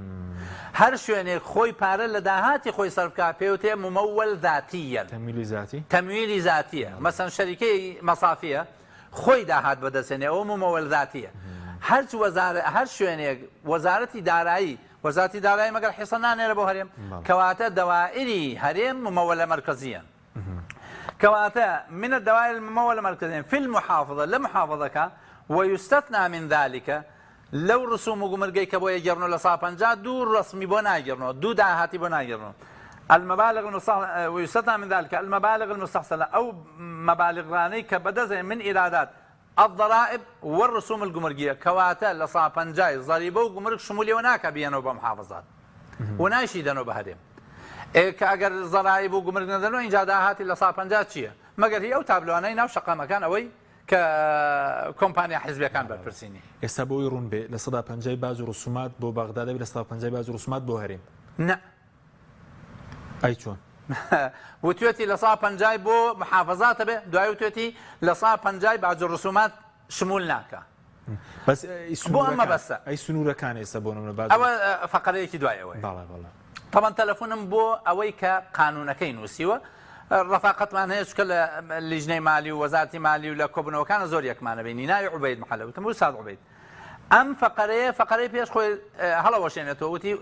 هەر شوێنێک خۆی پارە لە داهاتی خۆی سەرف کا پێوتێ ممول ذاتییەن. تەمویلی زاتی. تەمویلی زاتییە. مەسەن شەریکەی مەسافیە خۆی داهات بەدەستێنێ ئەوە ممول ذاتییە. هەرچ وەزارە هەر شوێنێک وەزارەتی دارایی وەزارەتی دارایی مەگەر حیسە نانێرە بۆ هەرێم کەواتە دەوائری هەرێم ممولە مەرکەزییەن. کەواتە من الدوائر الممولە مرکزيا في المحافظة لە محافظەکە ويستثنى من ذلك لەو ڕسوم و گومرگەی کە بۆ یەگێڕنەوە لە سا 50 دوو ڕەسمی بۆ ناگێڕنەوە دوو داهاتی بۆ ناگێڕنەوە المبالغ المستحصلة ويستثنى من ذلك المبالغ المستحصلة ئەو مەبالغانەی کە بەدەست من ئیرادات الضرائب والرسوم الگمرگیە کەواتە لە سا پەنجای زەریبە و گومرگ شمولیەوە ناکا بیەنەوە بە محافظات و نایشی دەنەوە بە هەرێم ئێ کە ئەگەر زەرایب و گومرگ نەدەنەوە ئینجا داهاتی لە سا 50 چییە مەگەر هی ئەو تابلۆانەی ناو شەقامەکان ئەوەی کە کۆمپانیا حزبیەکان بەرپرسینی. ئێستا بۆی ڕوون بێ لە سەدا پەنجای باج و ڕسومات بۆ بەغدا دەبێ لە سەدا پەنجای باج و ڕسومات بۆ هەرێم. نا. ئەی چۆن؟ وتوێتی لە سا پەنجای بۆ محافظاتە بێ دوای وتوێتی لە سا پەنجای باج و ڕسومات شمول ناکا. بەس بۆ ئەم مەبەستە. ئەی سنوورەکان ئێستا بۆ نمونە باج ئەوە فەقەرەیەکی دوای ئەوەیە. بەڵێ بەڵێ. تەبەن تەلەفونم بۆ ئەوەی کە قانونەکەی نووسیوە ڕەفاقەتمان هەیە چونکە لە لیژنەی مالی و وەزارەتی مالی و لە کۆبوونەوەکانە زۆر یەکمانە بینی ناوی عوبەید محەلە وتم ئوستاد عوبەید ئەم فەقەرەیە فەقەرەی پێش خۆی هەڵەوەشێنێتەوە وتی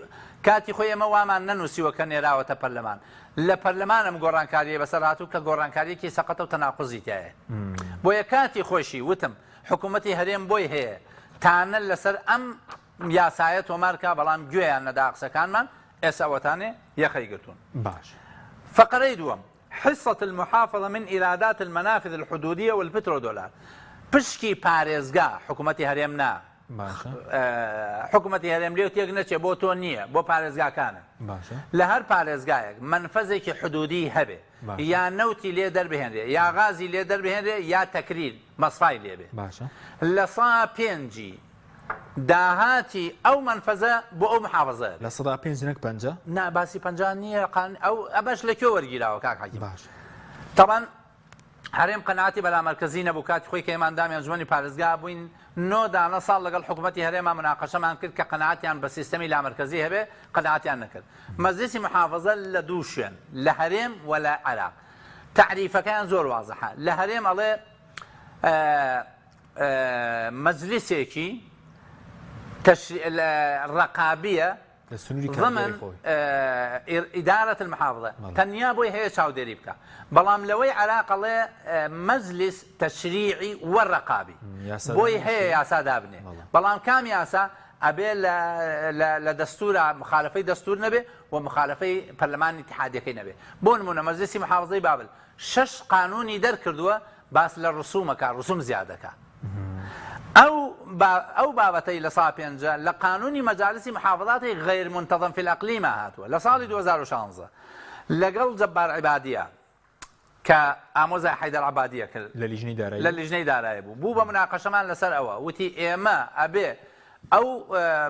کاتی خۆی ئێمە وامان نەنووسیوە کە نێراوەتە پەرلەمان لە پەرلەمان ئەم گۆڕانکاریە بەسەر هاتوو کە گۆڕانکاریەکی سەقەتە و تەناقوزی تایە بۆیە کاتی خۆشی وتم حکوومەتی هەرێم بۆی هەیە تانە لەسەر ئەم یاسایە تۆمارکە بەڵام گوێیان نەدا قسەکانمان ئێستا ئەوەتانێ یەخەی گرتوون باش فەقەرەی دووەم حصة المحافظە من ایرادات المنافذ الحدودیە والپترۆدۆلار پشکی پارێزگا حکومەتی هەرێم نا باشە حکومەتی هەرێم لێو تێک نەچێ بۆ تۆ نییە بۆ پارێزگاکانە باشە لە هەر پارێزگایەک مەنفەزێکی حدودی هەبێ باشە. یا نەوتی لێ دەربهێنرێ یا غازی لێ دەربهێنرێ یا تەکریر مەسفای لێ بێ باشە لە سا پێنجی داهاتی ئەو مەنفەزە بۆ ئەو محافزەیە. 5% نەک 50؟ نا باسی 50 نییە قان ئەو ئەمەش لە کوێ وەرگیراوە کاک حەکیم؟ باش. تەبعەن هەرێم قەناعەتی بە لامەرکەزی نەبوو کاتی خۆی کە ئێمە ئەندامی ئەنجومەنی پارێزگا بووین نۆ دانە ساڵ لەگەڵ حکوومەتی هەرێما مناقەشەمان کرد کە قەناعەتیان بە سیستەمی لامەرکەزی هەبێ قەناعەتیان نەکرد مەجلیسی محافزە لە دوو شوێن لە هەرێم و لە عێراق تەعریفەکەیان زۆر وازحە لە هەرێم ئەڵێ مەجلیسێکی ڕەقابیە. لە سنووری ضمن کارگێڕی خۆی. ئیدارە المحافظە بەڵێ. تەنیا بۆی هەیە چاودێری بکا بەڵام لەوەی عێراق ئەڵێ مەجلیس تەشریعی و ڕەقابی یاسا بۆی دانانی هەیە چییە؟ یاسا دابنێ بەڵێ. بەڵام کام یاسا ئەبێ لە لە لە دەستورا مخالفەی دەستور نەبێ و مخالفەی پەرلەمانی ئیتیحادیەکەی نەبێ بۆ نمونە مەجلیسی محافظەی بابل شەش قانونی دەرکردووە باس لە ڕسوم ئەکا ڕسوم زیاد ئەکا ئەو ئەو بابەتەی لە سا پێنجە لە قانونی مەجالسی محافظاتی غیر منتظم فی الاقلیمە هاتووە لە ساڵی 2016 لەگەڵ جەبار عیبادیە کە ئامۆزای حەیدەر عەبادیە کرد لە لیژنەی دارایی لە لیژنەی دارایی بوو بوو بە مناقەشەمان لەسەر ئەوە وتی ئێمە ئەبێ ئەو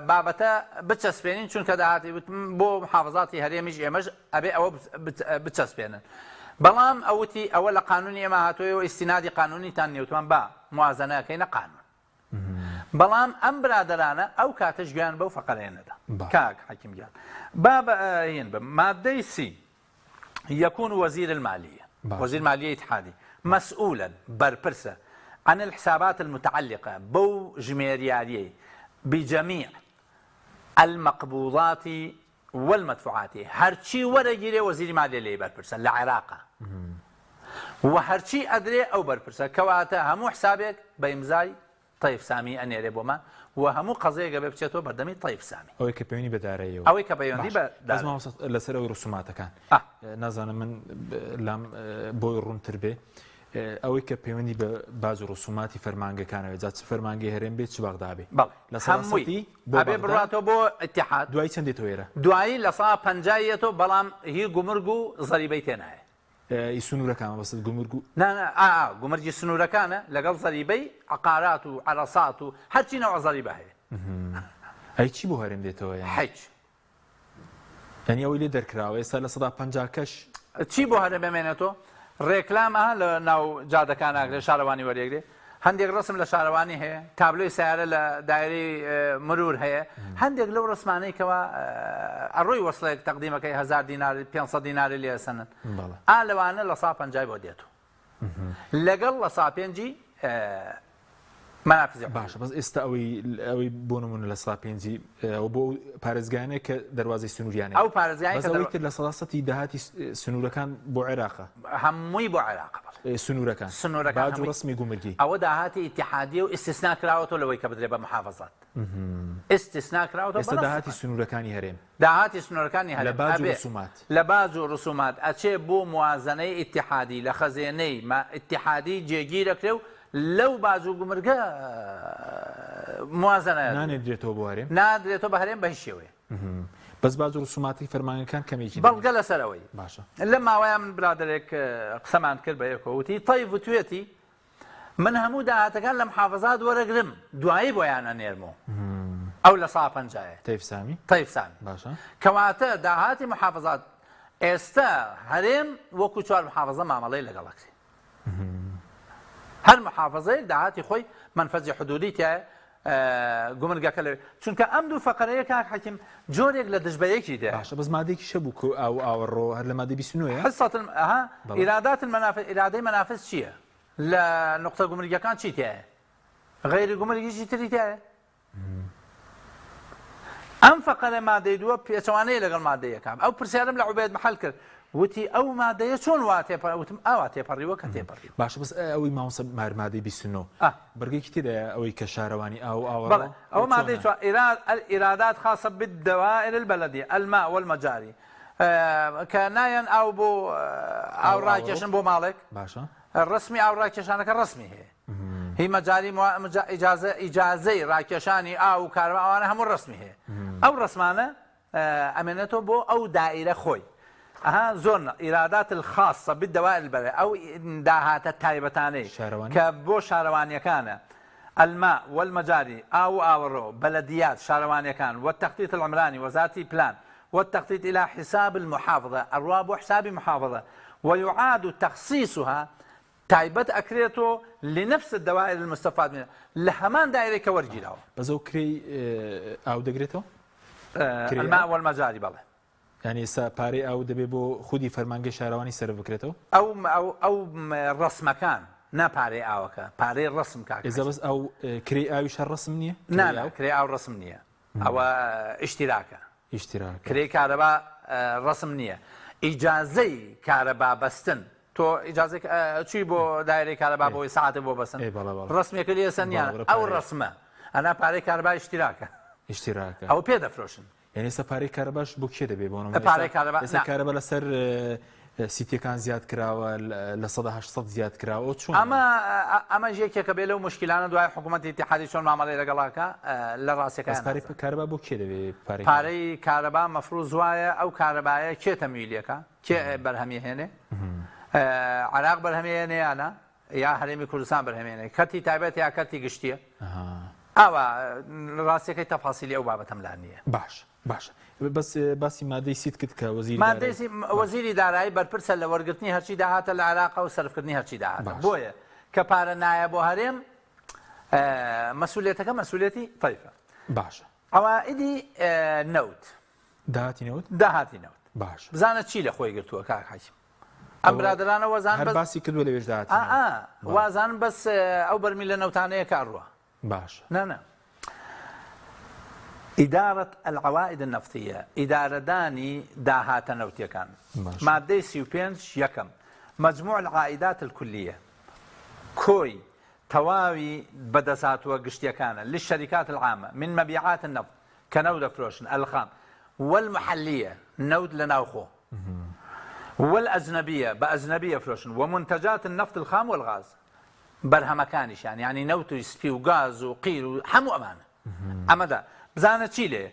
بابەتە بچەسپێنین چونکە داهاتی وتم بۆ محافظاتی هەرێمیش ئێمەش ئەبێ ئەوە بچەسپێنن بەڵام ئەوتی ئەوە لە قانونی ئێمە هاتۆیەوە ئیستینادی قانونیتان نیوتمان با موازنەکەینە قانون بەڵام ئەم برادەرانە ئەو کاتەش گوێیان بەو فەقەرەیە نەدا کاک حەکیم گیان با هین بم مادەی سی يكون وزير المالية وزير المالية اتحادي مسؤولا بەرپرسە عن الحسابات المتعلقة بەو ژمێریاریەی بجميع المقبوضات والمدفوعات هەرچی وەرەگیرێ وەزیری مالیە لێی بەرپرسە لە عێراقا و هەرچی ئەدرێ ئەو بەرپرسە کەواتە هەموو حسابێک بە ئیمزای تەیف سامی ئەنێرێ بۆمان و هەموو قەزەیەک ئەبێ بچێتەوە بەردەمی تەیف سامی. ئەوەی کە پەیوەندی بە داراییەوە. ئەوەی کە پەیوەندی بە باشە بەس دارایی. مامۆستا لەسەر ئەوەی ڕسوماتەکان ئا. نازانم من لام بۆی ڕوونتر بێ ئەوەی کە پەیوەندی بە باج و ڕسوماتی فەرمانگەکانەوە جا چ فەرمانگەی هەرێم بێ چ بەغدا بێ بەڵێ لە سەدا هەمووی سەتی بۆ ئەبێ بەغدا بڕاتەوە بۆ ئیتیحاد. دوایی چەند دێتەوە ئێرە؟ دوایی 50% یەتەوە بەڵام هی گومرگ و زەریبەی تێنایە. ئی سنوورەکان مەبەستت گومرگ و. نا نا ئا ئا گومرگی سنوورەکانە لەگەڵ زەریبەی عەقارات و عەرەسات و هەرچی نەوع زەریبە هەیە. ئەی چی بۆ هەرێم دێتەوە یانی؟ هیچ. یانی ئەوەی لێ دەرکراوە ئێستا 50% کەش. چی بۆ هەرێم بمێنێتەوە؟ ڕێکلام ئەها لە ناو جادەکان ئاکرێ شارەوانی وەریەگرێ هەندێک ڕسم لە شارەوانی هەیە تابلۆی سیارە لە دایرەی مرور هەیە هەندێک لەو ڕسمانەی کەوا ئەڕۆی وەسڵێک تەقدیمەکەی هزار دینار 500 دیناری لێ ئەسەنن ئا لەوانە لە سا پەنجای بۆ دێت لەگەڵ لە سا پێنجی مەنافزی باشە بەس ئێستا ئەوەی ئەوەی بۆ نمونە لە سا پێنجی ئەو بۆ پارێزگانێک کە دەروازەی سنووریانە ئەو پارێزگای بەس ئەوەی تر 100% داهاتی سنوورەکان بۆ عێراقە هەمووی بۆ عێراقە سنوورەکان سنوورەکان باج و ڕەسمی گومرگی ئەوە داهاتی ئیتیحادیە و ئیستیسنا کراوەتەوە لەوەی کە بدرێ بە محافظات ئیستیسنا کراوەتەوە ئێستا داهاتی سنوورەکانی هەرێم داهاتی سنوورەکانی هەرێم لە باج و ئەبێ ڕسومات لە باج و ڕسومات ئەچێ بۆ موازنەی ئیتیحادی لە خەزێنەی ئیتیحادی جێگیر ئەکرێ و لەو باج و گومرگە موازنە نانێدرێتەوە بۆ هەرێم نادرێتەوە بە هەرێم بە هیچ شێوەیە بەس باج و ڕسوماتی فەرمانگەکان کەمێکی بەڵگە لەسەر ئەوەی باشە لە ماوەیە من برادەرێک قسەمان کرد بە یەکەوە وتی تەیف وتوێتی من هەموو داهاتەکان لە محافظات وەرەگرم دوایی بۆیان ئەنێرمەوە ئەو لە سا پەنجایە تەیف سامی تەیف سامی باشە کەواتە داهاتی محافظات ئێستا هەرێم وەکو چوار محافظە مامەڵەی لەگەڵ ئەکرێ هەر محافظەیەک داهاتی خۆی منفەزی حدودی تایە گومرگەکە لەوێ چونکە ئەم دوو فەقەرەیە کاک حەکیم جۆرێک لە دژبەیەکی دێ باشە بەس مادەیەکیش هەبوو کە ئاو ئاوەڕۆ هەر لە مادەی 29 ە حصة الم... ئەها بەڵێ. ئیرادات المنافذ ئیرادەی منافذ چییە لە نقطە گومرگەکان چی تایە غەیری گومرگیشی تری تایە ئەم فەقەرە مادەی دووە پێچەوانەیە لەگەڵ مادەی یەکەم ئەو پرسیارم لە عوبێد محەل کرد وتی ئەو مادەیە چۆن وا تێپەڕ وتم ئاوا تێپەڕیوە کە تێپەڕیوە باشە بەس ئەوەی مامۆستا مار مادەی 29 ئا. بڕگێکی تێدایە ئەوەی کە شارەوانی ئاو ئاوەڕۆ بەڵێ ئەوە مادەی چوار ئیراد الإيرادات خاصة بالدوائر البلدية الماء والمجاري کە نایەن ئاو بۆ ئاو ڕاکێشن بۆ ماڵێک باشە ڕسمی ئاو ڕاکێشانەکە ڕسمی هەیە هی مەجاری ئیجازە ئیجازەی ڕاکێشانی ئاو و کارەبا ئەوانە هەموو ڕسمی هەیە ئەو ڕسمانە ئەمێنێتەوە بۆ ئەو دائیرە خۆی ئەها زۆر ئیرادات الخاصە بالدوائر البلدية ئەو داهاتە تایبەتانەی کە بۆ شارەوانیەکانە الماء والمجاري ئاو و ئاوەڕۆ بلديات شارەوانیەکان والتخطيط العمراني وەزارەتی پلان والتخطيط إلى حساب المحافظة ئەڕوا بۆ حسابی محافظە ويعاد تخصيصها تایبەت ئەکرێتۆ لنفس الدوائر المستفاد منها لە هەمان دایرەی کە وەرگیراوە. بەس ئەو کرێی ئاو دەگرێتەوە؟ کرێی الماء ئاو؟ والمجاري بەڵێ. یانی ئێستا پارەی ئاو دەبێ بۆ خودی فەرمانگەی شارەوانی سەرف بکرێتەوە؟ ئەو ئەو ئەو ڕەسمەکان نا پارەی ئاوەکە پارەی ڕەسم کاک ئێستا حەجی. بەس ئەو کرێی ئاویش هەر ڕەسم نییە؟ نا کرێی نا ئاو؟ کرێی ئاو ڕەسم نییە ئەوە ئیشتیراکە. ئیشتراکە. کرێی کارەبا ڕەسم نییە. ئیجازەی کارەبا بەستن تۆ ئیجازەی چووی بۆ دایرەی کارەبا بۆی سەعاتێک بۆ بەسن ئێ بەڵێ بەڵێ. ڕەسمێکە لێ سەن بەڵێ یان بەڵێ ئەو پارەیە. ڕەسمە ئەنا پارەی کارەبا ئیشتراکە. ئیشتراکە. ئەو پێ دەفرۆشن. یانی ئێستا پارەی کارەباش بۆ کێ دەبێ بۆ نمونە پارەی کارەبا ئێستا کارەبا لەسەر سیتیەکان زیاد کراوە 800% زیاد کراوە ئەو چۆن ئەمە ئەمەش یەکێکە بێ لەو مشکلانە دوای حکوومەتی ئیتیحادی چۆن مامەڵەی لەگەڵاکە لە ڕاستەکە پارەی کارەبا بۆ کێ دەبێ پارەی پارەی کارەبا مەفروز وایە ئەو کارەبایە کێ تەمویلەکە کێ بەرهەمی هێنێ عراق بەرهەمێنێ یانە یا هەرێمی کوردستان بەرهەمێنێ کەرتی تایبەت یا کەرتی گشتیە ئاوا ڕاستیەکەی تەفاسیلی ئەو بابەتەم لا نییە. باش باشە بەس باسی مادەی سیت کرد کە وەزیری مادەی سی وەزیری دارایی بەرپرسە لە وەرگرتنی هەرچی داهاتە لە عێراقە و سەرفکردنی هەرچی داهاتە بۆیە کە پارە نایە بۆ هەرێم مەسوولێتەکە مەسوولێتی تەیفە. باشە. عەوائیدی نەوت. داهاتی نەوت؟ داهاتی نەوت. باشە. بزانە چی لە خۆی گرتووە کاک حەکیم. ئەم برادەرانە وەزان هەر باسی کردووە لەوێش داهاتی نەوت. وازان بەس ئەو بەرمیلە نەوتانەیە کە ئەڕوا. باشە. نا نا. ئیدارە العوائد النفطیە، ئیدارەدانی داهاتە نەوتیەکان. مادەی 35 یەکەم، مجموع العائدات الکلیە، کۆی تەواوی بەدەستهاتووە گشتیەکانە، للشرکات العامە من مبیعات النفط، کە نەوت دەفرۆشن، الخام، والمحلیە، نەوت لە ناوخۆ، والأجنبیە، بە ئەجنەبی ئەفرۆشن، ومنتجات النفط الخام والغاز، بەرهەمەکانیشیان، یانی نەوت و سپی و گاز و قیر و هەموو ئەمانە. ئەمەدا بزانە چی لێ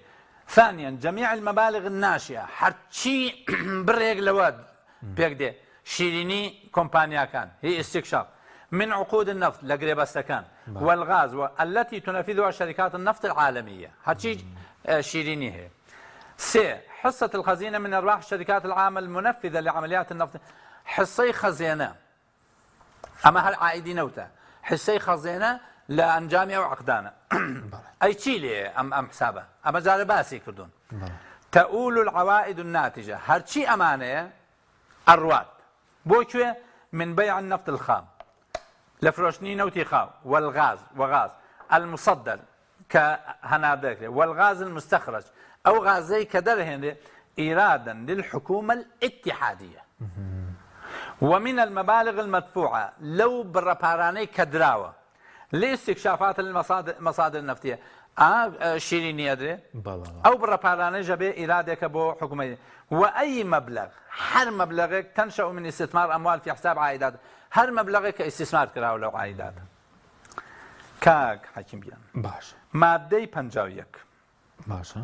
ثانیا جميع المبالغ الناشئة هەرچی بڕێک لەوە پێک دێ شیرینی کۆمپانیاکان هی استکشاف من عقود النفط لە گرێبەستەکان والغاز التي تنفذها شركات النفط العالمية هەرچی شیرینی هەیە سێ حصة الخزينة من أرباح الشركات العامة المنفذة لعمليات النفط حصەی خەزێنە ئەمە هەر عائیدی نەوتە حسەی خەزێنە لە ئەنجامی ئەو عقدانە ئەی چی لێ ئەم ئەم حسابە ئەمە جارە باسی کردوون تەئول العوائد الناتجە هەرچی ئەمانەیە ئەڕوات بۆ کوێ من بيع النفط الخام لە فرۆشتنی نەوتی خاو والغاز وغاز المصدر کە هەناردە دەکرێت، والغاز المستخرج، ئەو غازەی کە دەرهێنرێ، ایرادا للحکومە الاتحادیە ومن المبالغ المدفوعە، لەو بڕە پارانەی کە دراوە، لاستکشافات المصادر النفطیە، ئا شیرینی ئەدرێ، ئەو بڕە پارانەیش ئەبێ ئیرادێکە بۆ حکومەی، وأی مبلغ، هەر مەبلەغێک تنشأ من استثمار اموال فی حساب عائدات، هەر مەبلەغێک کە ئیستیسمار کراوە لەو عائیداتە. کاک حەکیم گیان باشە مادەی 51 باشە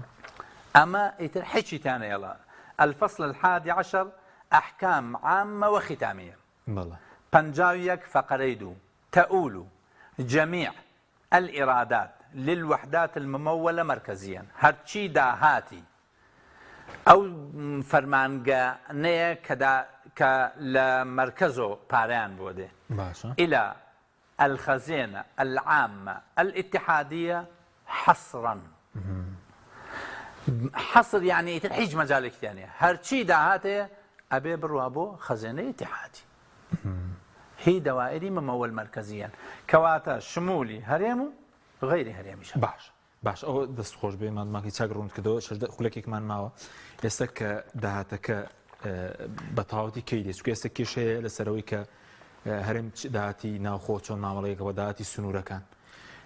ئەمە ئیتر حیچی تانەیەڵە الفصل الحادي عشر أحكام عامة وختامية بەڵێ 51 فقرەی دوو تؤول جميع الإيرادات للوحدات الممولة مركزيا هەرچی داهاتی ئەو فەرمانگە نەیە کە کە لە مەرکەزۆ پارەیان بۆ دێ باشە إلى الخزێنە العامە الاتحادیە حصرا حصر یعنی ئیتر هیچ مەجالێکی تیا نیە هەرچی داهاتێ ئەبێ بڕوا بۆ خەزێنەی ئیتیحادی هی دەوائری ممول مەرکەزیەن کەواتە شمولی هەرێم و غەیری هەرێمیشە باش باش ئەوە دەست خۆش بێ مادماکی چاک ڕوون کردەوە شەش خولەکێکمان ماوە ئێستا کە داهاتەکە بە تەواوەتی کەی دێت چونکە ئێستا کێشەیە لەسەرەوەی کە هەرێم داهاتی ناوخۆ چۆن مامەڵەیەکە بە داهاتی سنوورەکان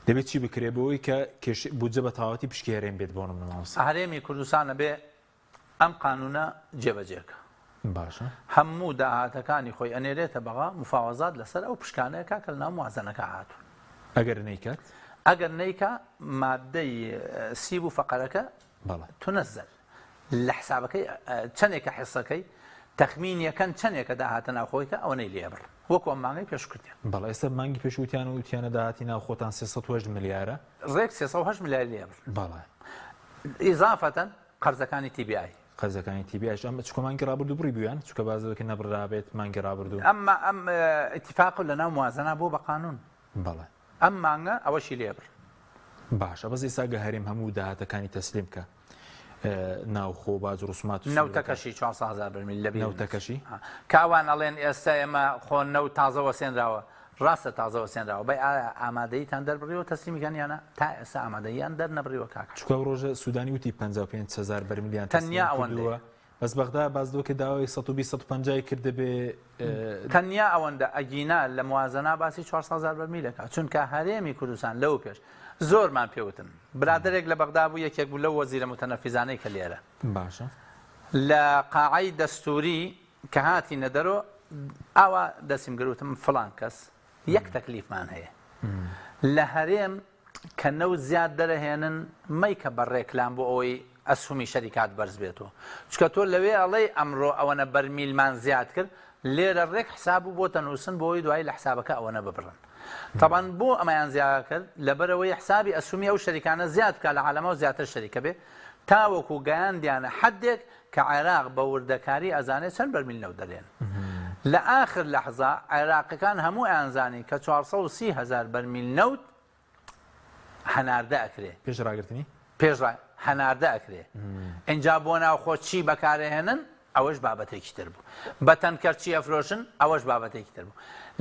دەبێت چی بکرێ بۆی کە کێش بودجە بە تەواوەتی پشکی هەرێم بێت بۆ نمونە مامۆستا هەرێمی کوردستان ئەبێ ئەم قانونە جێبەجێ کە. باشە. هەموو داهاتەکانی خۆی ئەنێرێتە بەغا مفاوەزات لەسەر ئەو پشکانە ئەکا کە لەناو موازەنەکە هاتوون. ئەگەر نەیکات؟ ئەگەر نەیکا مادەی سیب و فەقەرەکە بەڵێ. تنزل لە حسابەکەی چەنێکە حسەکەی تەخمینیەکەن چەنێکە داهاتە ناوخۆیکە ئەوەنەی لێ ئەبڕن وەکو ئەم مانگەی پێشوو کردیان. بەڵێ ئێستا مانگی پێشوو وتیان و وتیانە داهاتی ناوخۆتان 308 ملیارە. ڕێک 308 ملیاری لێ ئەبڕن. بەڵێ. ئیزافەتەن قەرزەکانی تی بی ئای. قەرزەکانی تی بی ئایش ئەم چونکە مانگی ڕابردوو بڕی بوویان چونکە باس دەکەن نەبڕرابێت مانگی ڕابردوو. ئەم ئەم ئیتیفاق لەناو موازەنە بووە بە قانوون. بەڵێ. ئەم مانگە ئەوەشی لێ بڕ. باشە بەس ئێستا گە هەرێم هەموو داهاتەکانی تەسلیم کە ناوخۆ باج و ڕسومات و سنوورەکان. نەوتەکەشی 400 هەزار بەرمیل لەبیر نەچێت. نەوتەکەشی؟ کە ئەوان ئەڵێن ئێستا ئێمە خۆ نەوت تازە وەسێنراوە. ڕاستە تازە وەستێنراوە بەی ئایا ئامادەییتان دەربڕیوە تەسلیمی کەن یان نا؟ تا ئێستا ئامادەییان دەرنەبڕیوە کاک حەسەن. چونکە ئەو ڕۆژە سودانی وتی 55 هەزار بەرمیلیان تەسلیم تەنیا ئەوەندەیە. کردووە بەس بەغدا باس لەوە کرد داوای 120 150 ی کردبێ. تەنیا ئەوەندە ئەگینا لە موازەنا باسی 400 هەزار بەرمیل ئەکا چونکە هەرێمی کوردستان لەو پێش زۆرمان پێ وتن برادەرێک لە بەغدا بوو یەکێک بوو لەو وەزیرە موتەنەفیزانەی کە لێرە باشە. لە قاعەی دەستووری کە هاتینە دەرۆ ئاوا دەستیم گرت وتم فڵان کەس یەک تەکلیفمان هەیە لە هەرێم کە نەوت زیاد دەرەهێنن مەیکە بە ڕێکلام بۆ ئەوەی ئەسهومی شەریکات بەرز بێتەوە چکە تۆ لەوێ ئەڵێی ئەمڕۆ ئەوەنە بەرمیلمان زیاد کرد لێرە ڕێک حساب و بۆ تەنووسن بۆ ئەوەی دوایی لە حسابەکە ئەوەنە ببڕن تەبان بۆ ئەمەیان زیاد کرد لەبەرەوەی حسابی ئەسهومی ئەو شەریکانە زیاد بکە لە عالەمەوە زیاتر شەریکە بێ تاوەکو گەیاندیانە حەدێک کە عێراق بە وردەکاری ئەزانێ چەند بەرمیل نەوت دەرێن. لە ئاخر لەحزە عێراقەکان هەموو ئەیانزانی کە 430 هەزار بەرمیل نەوت هەناردە ئەکرێ. پێش ڕاگرتنی؟ پێش ڕا هەناردە ئەکرێ. ئینجا بۆ ناوخۆ چی بەکارئەهێنن ئەوەش بابەتێکی تر بوو. بە تەنکەر چی ئەفرۆشن ئەوەش بابەتێکی تر بوو.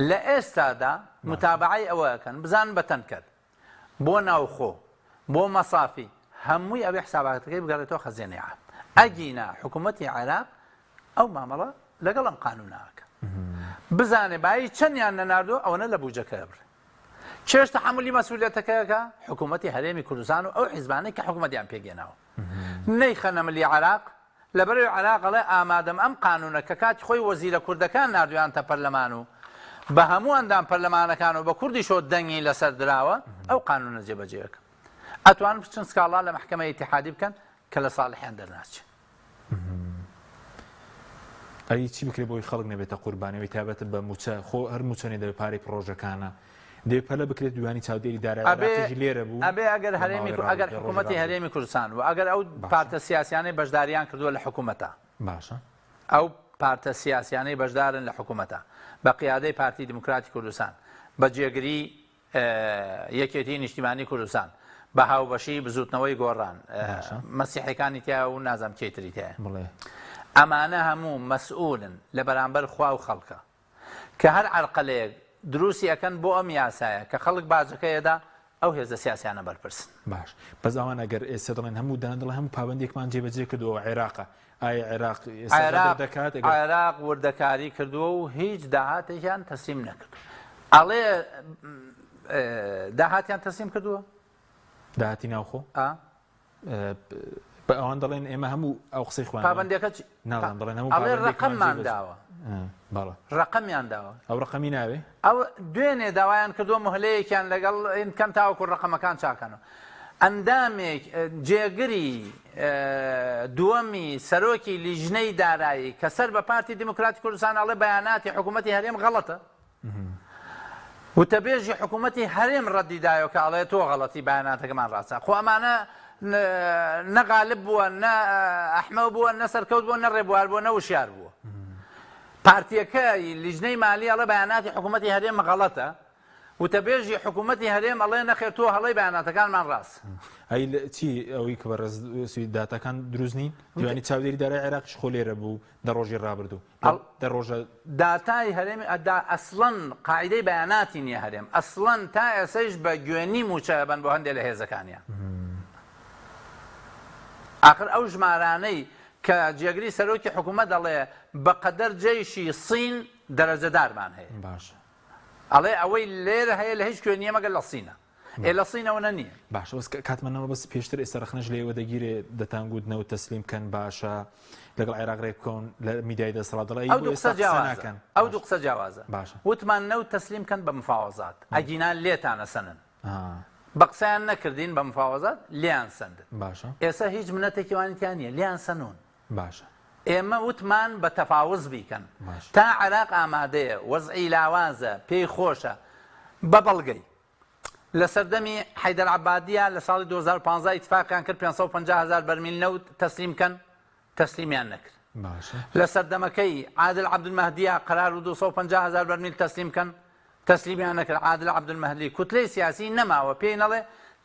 لە ئێستادا متابەعەی ئەوە ئەکەن بزانن بە تەنکەر بۆ ناوخۆ، بۆ مەسافی، هەمووی ئەبێ حساباتەکەی بگەڕێتەوە خەزێنەی عام. ئەگینا حکوومەتی عێراق ئەو مامەڵە لەگەڵ ئەم قانوونە ئەکا. بزانێ بایی چەندیان نەناردووە ئەوەنە لە بوجەکە ئەبڕێ. کێش تەحەمولی مەسئولیەتەکە ئەکا؟ حکوومەتی هەرێمی کوردستان و ئەو حیزبانەی کە حکوومەتیان پێکهێناوە. نەیخەنە ملی عێراق، لەبەرئەوەی عێراق ئەڵێ ئامادەم ئەم قانوونە کە کاتی خۆی وەزیرە کوردەکان ناردویانتە پەرلەمان و بە هەموو ئەندام پەرلەمانەکان و بە کوردیشەوە دەنگی لەسەر دراوە ئەو قانوونە جێبەجێ ئەکەم. ئەتوانن بچن سکاڵا لە مەحکەمەی ئیتیحادی بکەن کە لە ساڵحیان دەرناچێ. ئەی چی بکرێ بۆی خەڵک نەبێتە قوربانی ئەوەی تایبەت بە مووچە خۆ هەر مووچە نیە دەبێ پارەی پڕۆژەکانە دەبێ پەلە بکرێت دوانی چاودێری دارایی ئەبێ عێراقیش لێرە بوو ئەبێ ئەگەر لە هەرێمی ماوەی ئەگەر ڕابردوو ڕۆژی حکوومەتی ڕابردوو هەرێمی کوردستان و ئەگەر ئەو باشە پارتە سیاسیانەی بەشداریان کردووە لە حکوومەتە باشە ئەو پارتە سیاسیانەی بەشدارن لە حکوومەتە بە قیادەی پارتی دیموکراتی کوردستان بە جێگری یەکێتی نیشتیمانی کوردستان بە هاوبەشی بزوتنەوەی گۆڕان باشە. مەسیحەکانی تیا و نازانم کێی تری تایە بڵێ. ئەمانە هەموو مەسئولن لە بەرامبەر خوا و خەڵکە کە هەر عەرقەلەیەک دروستی ئەکەن بۆ ئەم یاسایە کە خەڵک باجەکەی ئەدا ئەو هێزە سیاسیانە بەرپرسن. باش بەس ئەوان ئەگەر ئێستا دەڵێن هەموو دان دەڵێن هەموو پابەندیەکمان جێبەجێ کردووە ئەوە عێراقە ئایا عێراق ئێستا غەدر عێراق دەکات ئەگەر عێراق وردەکاری کردووە و هیچ داهاتێکیان تەسلیم نەکردووە ئەڵێ داهاتیان تەسلیم کردووە؟ داهاتی ناوخۆ؟ ئا. بە ئەوان دەڵێن ئێمە هەموو ئەو قسەی خۆیان پابەندەکە چی؟ ناڵێن دەڵێن هەموو ئەڵێ پابەندیەکمان ڕەقەممان جێبەجێ داوە. بەڵێ. ڕەقەمیان داوە. ئەو ڕەقەمی ناوێ؟ ئەو دوێنێ داوایان کردووە مهلەیەکیان لەگەڵ بکەن تاوەکو ڕەقەمەکان چاکەنەوە. ئەندامێک جێگری دووەمی سەرۆکی لیژنەی دارایی کە سەر بە پارتی دیموکراتی کوردستان ئەڵێ بەیاناتی حکوومەتی هەرێم غەڵەتە. وتەبێژی حکوومەتی هەرێم ڕەدی دایەوە کە ئەڵێ تۆ غەڵەتی بەیاناتەکەمان ڕاستە. خۆ ئەمانە نە غالب بووە نە ئەحمەو بووە نە سەرکەوت بووە نە ڕێبوار بووە نە وشیار بووە. پارتیەکە لیژنەی مالی ئەڵێ بەیاناتی حکوومەتی هەرێم غەڵەتە. وتەبێژی حکوومەتی هەرێم ئەڵێ نەخێر تۆ هەڵەی بەیاناتەکانمان ڕاست. ئەی چی ئەوەی کە بەڕێز داتاکان دروست نین؟ دیوانی چاودێری دارای عێراقیش خۆ لێرە بوو دە ڕۆژی ڕابردوو دە ڕۆژە. داتای هەرێمی ئەدا ئەسڵەن قاعیدەی بەیاناتی نیە هەرێم ئەسڵەن تا ئێسەیش بە گوێنی مووچە ئەبەن بۆ هەندێ لە هێزەکانیان ئاخر ئەو ژمارانەی کە جێگری سەرۆکی حکوومەت دەڵێ بەقەدەر جەیشی سین دەرەجەدارمان هەیە باشە ئەڵێ ئەوەی لێرە هەیە لە هیچ کوێ نییە مەگەر لە سینە ئێ لە سینەوە نە نییە. باشە بەس کاتمان نەما بەس پێشتر ئێستا ڕەخنەش لێوە دەگیرێ دەتانگوت نەوت تەسلیم کەن باشە لەگەڵ عێراق ڕێک بکەون لە میدیای دەسەڵات دەڵێ ئەو دوو قسە جیاوازە ئەو دوو قسە جیاوازە باشە وتمان نەوت تەسلیم کەن بە مفاوەزات ئەگینا لێتان ئەسەنن بە قسەیان نەکردین بە مفاوەزات لێیان سەندن باشە ئێستا هیچ منەتێکی وانی تیا نییە لێیان سەنون باشە. ئێمە وتمان بە تەفاوز بیکەن باشە. تا عێراق ئامادەیە، وەزعی لاوازە، پێی خۆشە، بە بەڵگەی. لە سەردەمی حەیدەر عەبادییە لە ساڵی 2015 ئیتفاقیان کرد 550 هەزار بەرمیل نەوت تەسلیم کەن، تەسلیمیان نەکرد. باشە. لە سەردەمەکەی عادل عەبدولمەهدییە قەرار بوو 250 هەزار بەرمیل تەسلیم کەن، تەسلیمیان نەکرد عادل عەبدولمەهدی کوتلەی سیاسی نەماوە پێی نەڵێ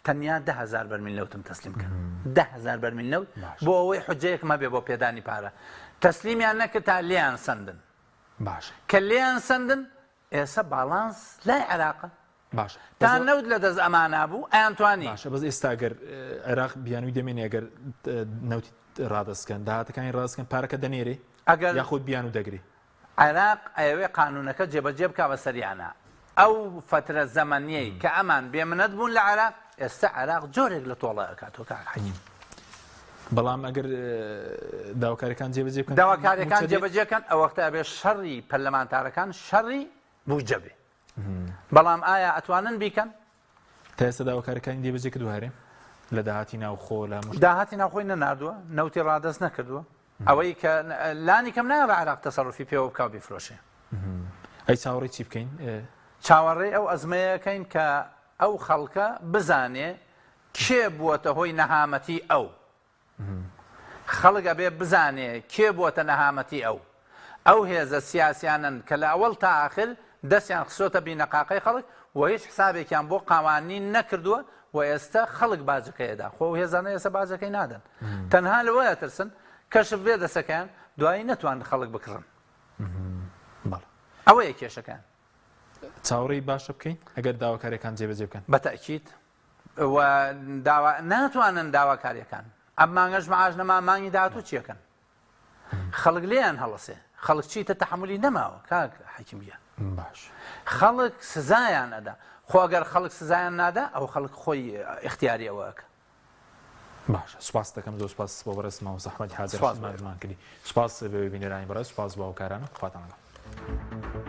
تەنیا 10هزار بەرمیل نەوتم تەسلیم کەن 10هزار بەرمیل نەوت بۆ ئەوەی حجەیەکم هەبێ بۆ پێدانی پارە تەسلیمیان نەکرد تا لێیان سەندن باش کە لێیان سەندن. ئێسە باڵانس لای عێراقە. باشە تا نەوت لە دەست ئەمانا بوو ئەیانتوانی. باشە بەس ئێستا گەر عێراق بیانووی دەمێنێ ئەگەر نەوتی ڕادەست کەن داهاتەکانی ڕاست کەن پارەکە دەنێرێ ئەگەر یاخود بیانوو دەگرێ؟ عێراق ئەیەوێ قانوونەکە جێبەجێ بکا بەسەریانا ئەو فەترە زەمەنیەی کە ئەمان بێ منەت بوون لە عێراق ئێستا عێراق جۆرێک لە تۆڵە ئەکاتەوە کاک حەکیم. بەڵام ئەگەر داواکاریەکان جێبەجێ بکەن داواکاریەکان جێبەجێ کەن ئەوەختە ئەبێ شەڕی پەرلەمانتارەکان شەڕی بودجە بێ بەڵام ئایا ئەتوانن بیکەن؟ تا ئێستا داواکاریەکانی جێبەجێ کردووە هەرێم لە داهاتی ناوخۆ لە هەموو داهاتی ناوخۆی نەناردووە نەوتی ڕادەست نەکردووە ئەوەی کە لانی کەم نایەڵێ عێراق تەسەروفی پێوە بکا و بیفرۆشێ. ئەی چاوەڕێی چی بکەین؟ چاوەڕێی ئەو ئەزمەیەکەین کە ئەو خەڵکە بزانێ کێ بووەتە هۆی نەهامەتی ئەو. خەڵک ئەبێ بزانێ کێ بووەتە نەهامەتی ئەو. ئەو هێزە سیاسیانەن کە لە ئەوەڵ تا ئاخر دەستیان خستۆتە بینەقاقەی خەڵک و هیچ حسابێکیان بۆ قاوانین نەکردووە و ئێستە خەڵک باجەکەی ئەدا. خۆ ئەو هێزانە ئێستە باجەکەی نادەن. تەنها لەوە ئەترسن کەشف بێ دەسەکەیان دوایی نەتوان خەڵک بکڕن. بەڵێ. ئەوەیە کێشەکەیان. چاوەڕێی باشە بکەین ئەگەر داواکاریەکان جێبەجێ بکەن؟ بە تەئکید. و داوا ناتوانن داواکاریەکان. ئەم مانگەش معاش نەما مانگی داهاتوو چیەکەن؟ خەڵک لێیان هەڵەسێ خەڵک چیتە تەحەمولی نەماوە کاک حەکیم گیان باش خەڵک سزایان ئەدا خۆ ئەگەر خەڵک سزایان نادا ئەو خەڵک خۆی ئیختیاری ئەوە ئەکا. باشە سوپاست دەکەم زۆر سوپاس بۆ بەڕێز مامۆستا ئەحمەدی حاجی ڕەشید ماندوومان کردی سوپاس بۆ بینەرانی بەڕێز سوپاس بۆ هاوکارانم خواتان لەگەڵ.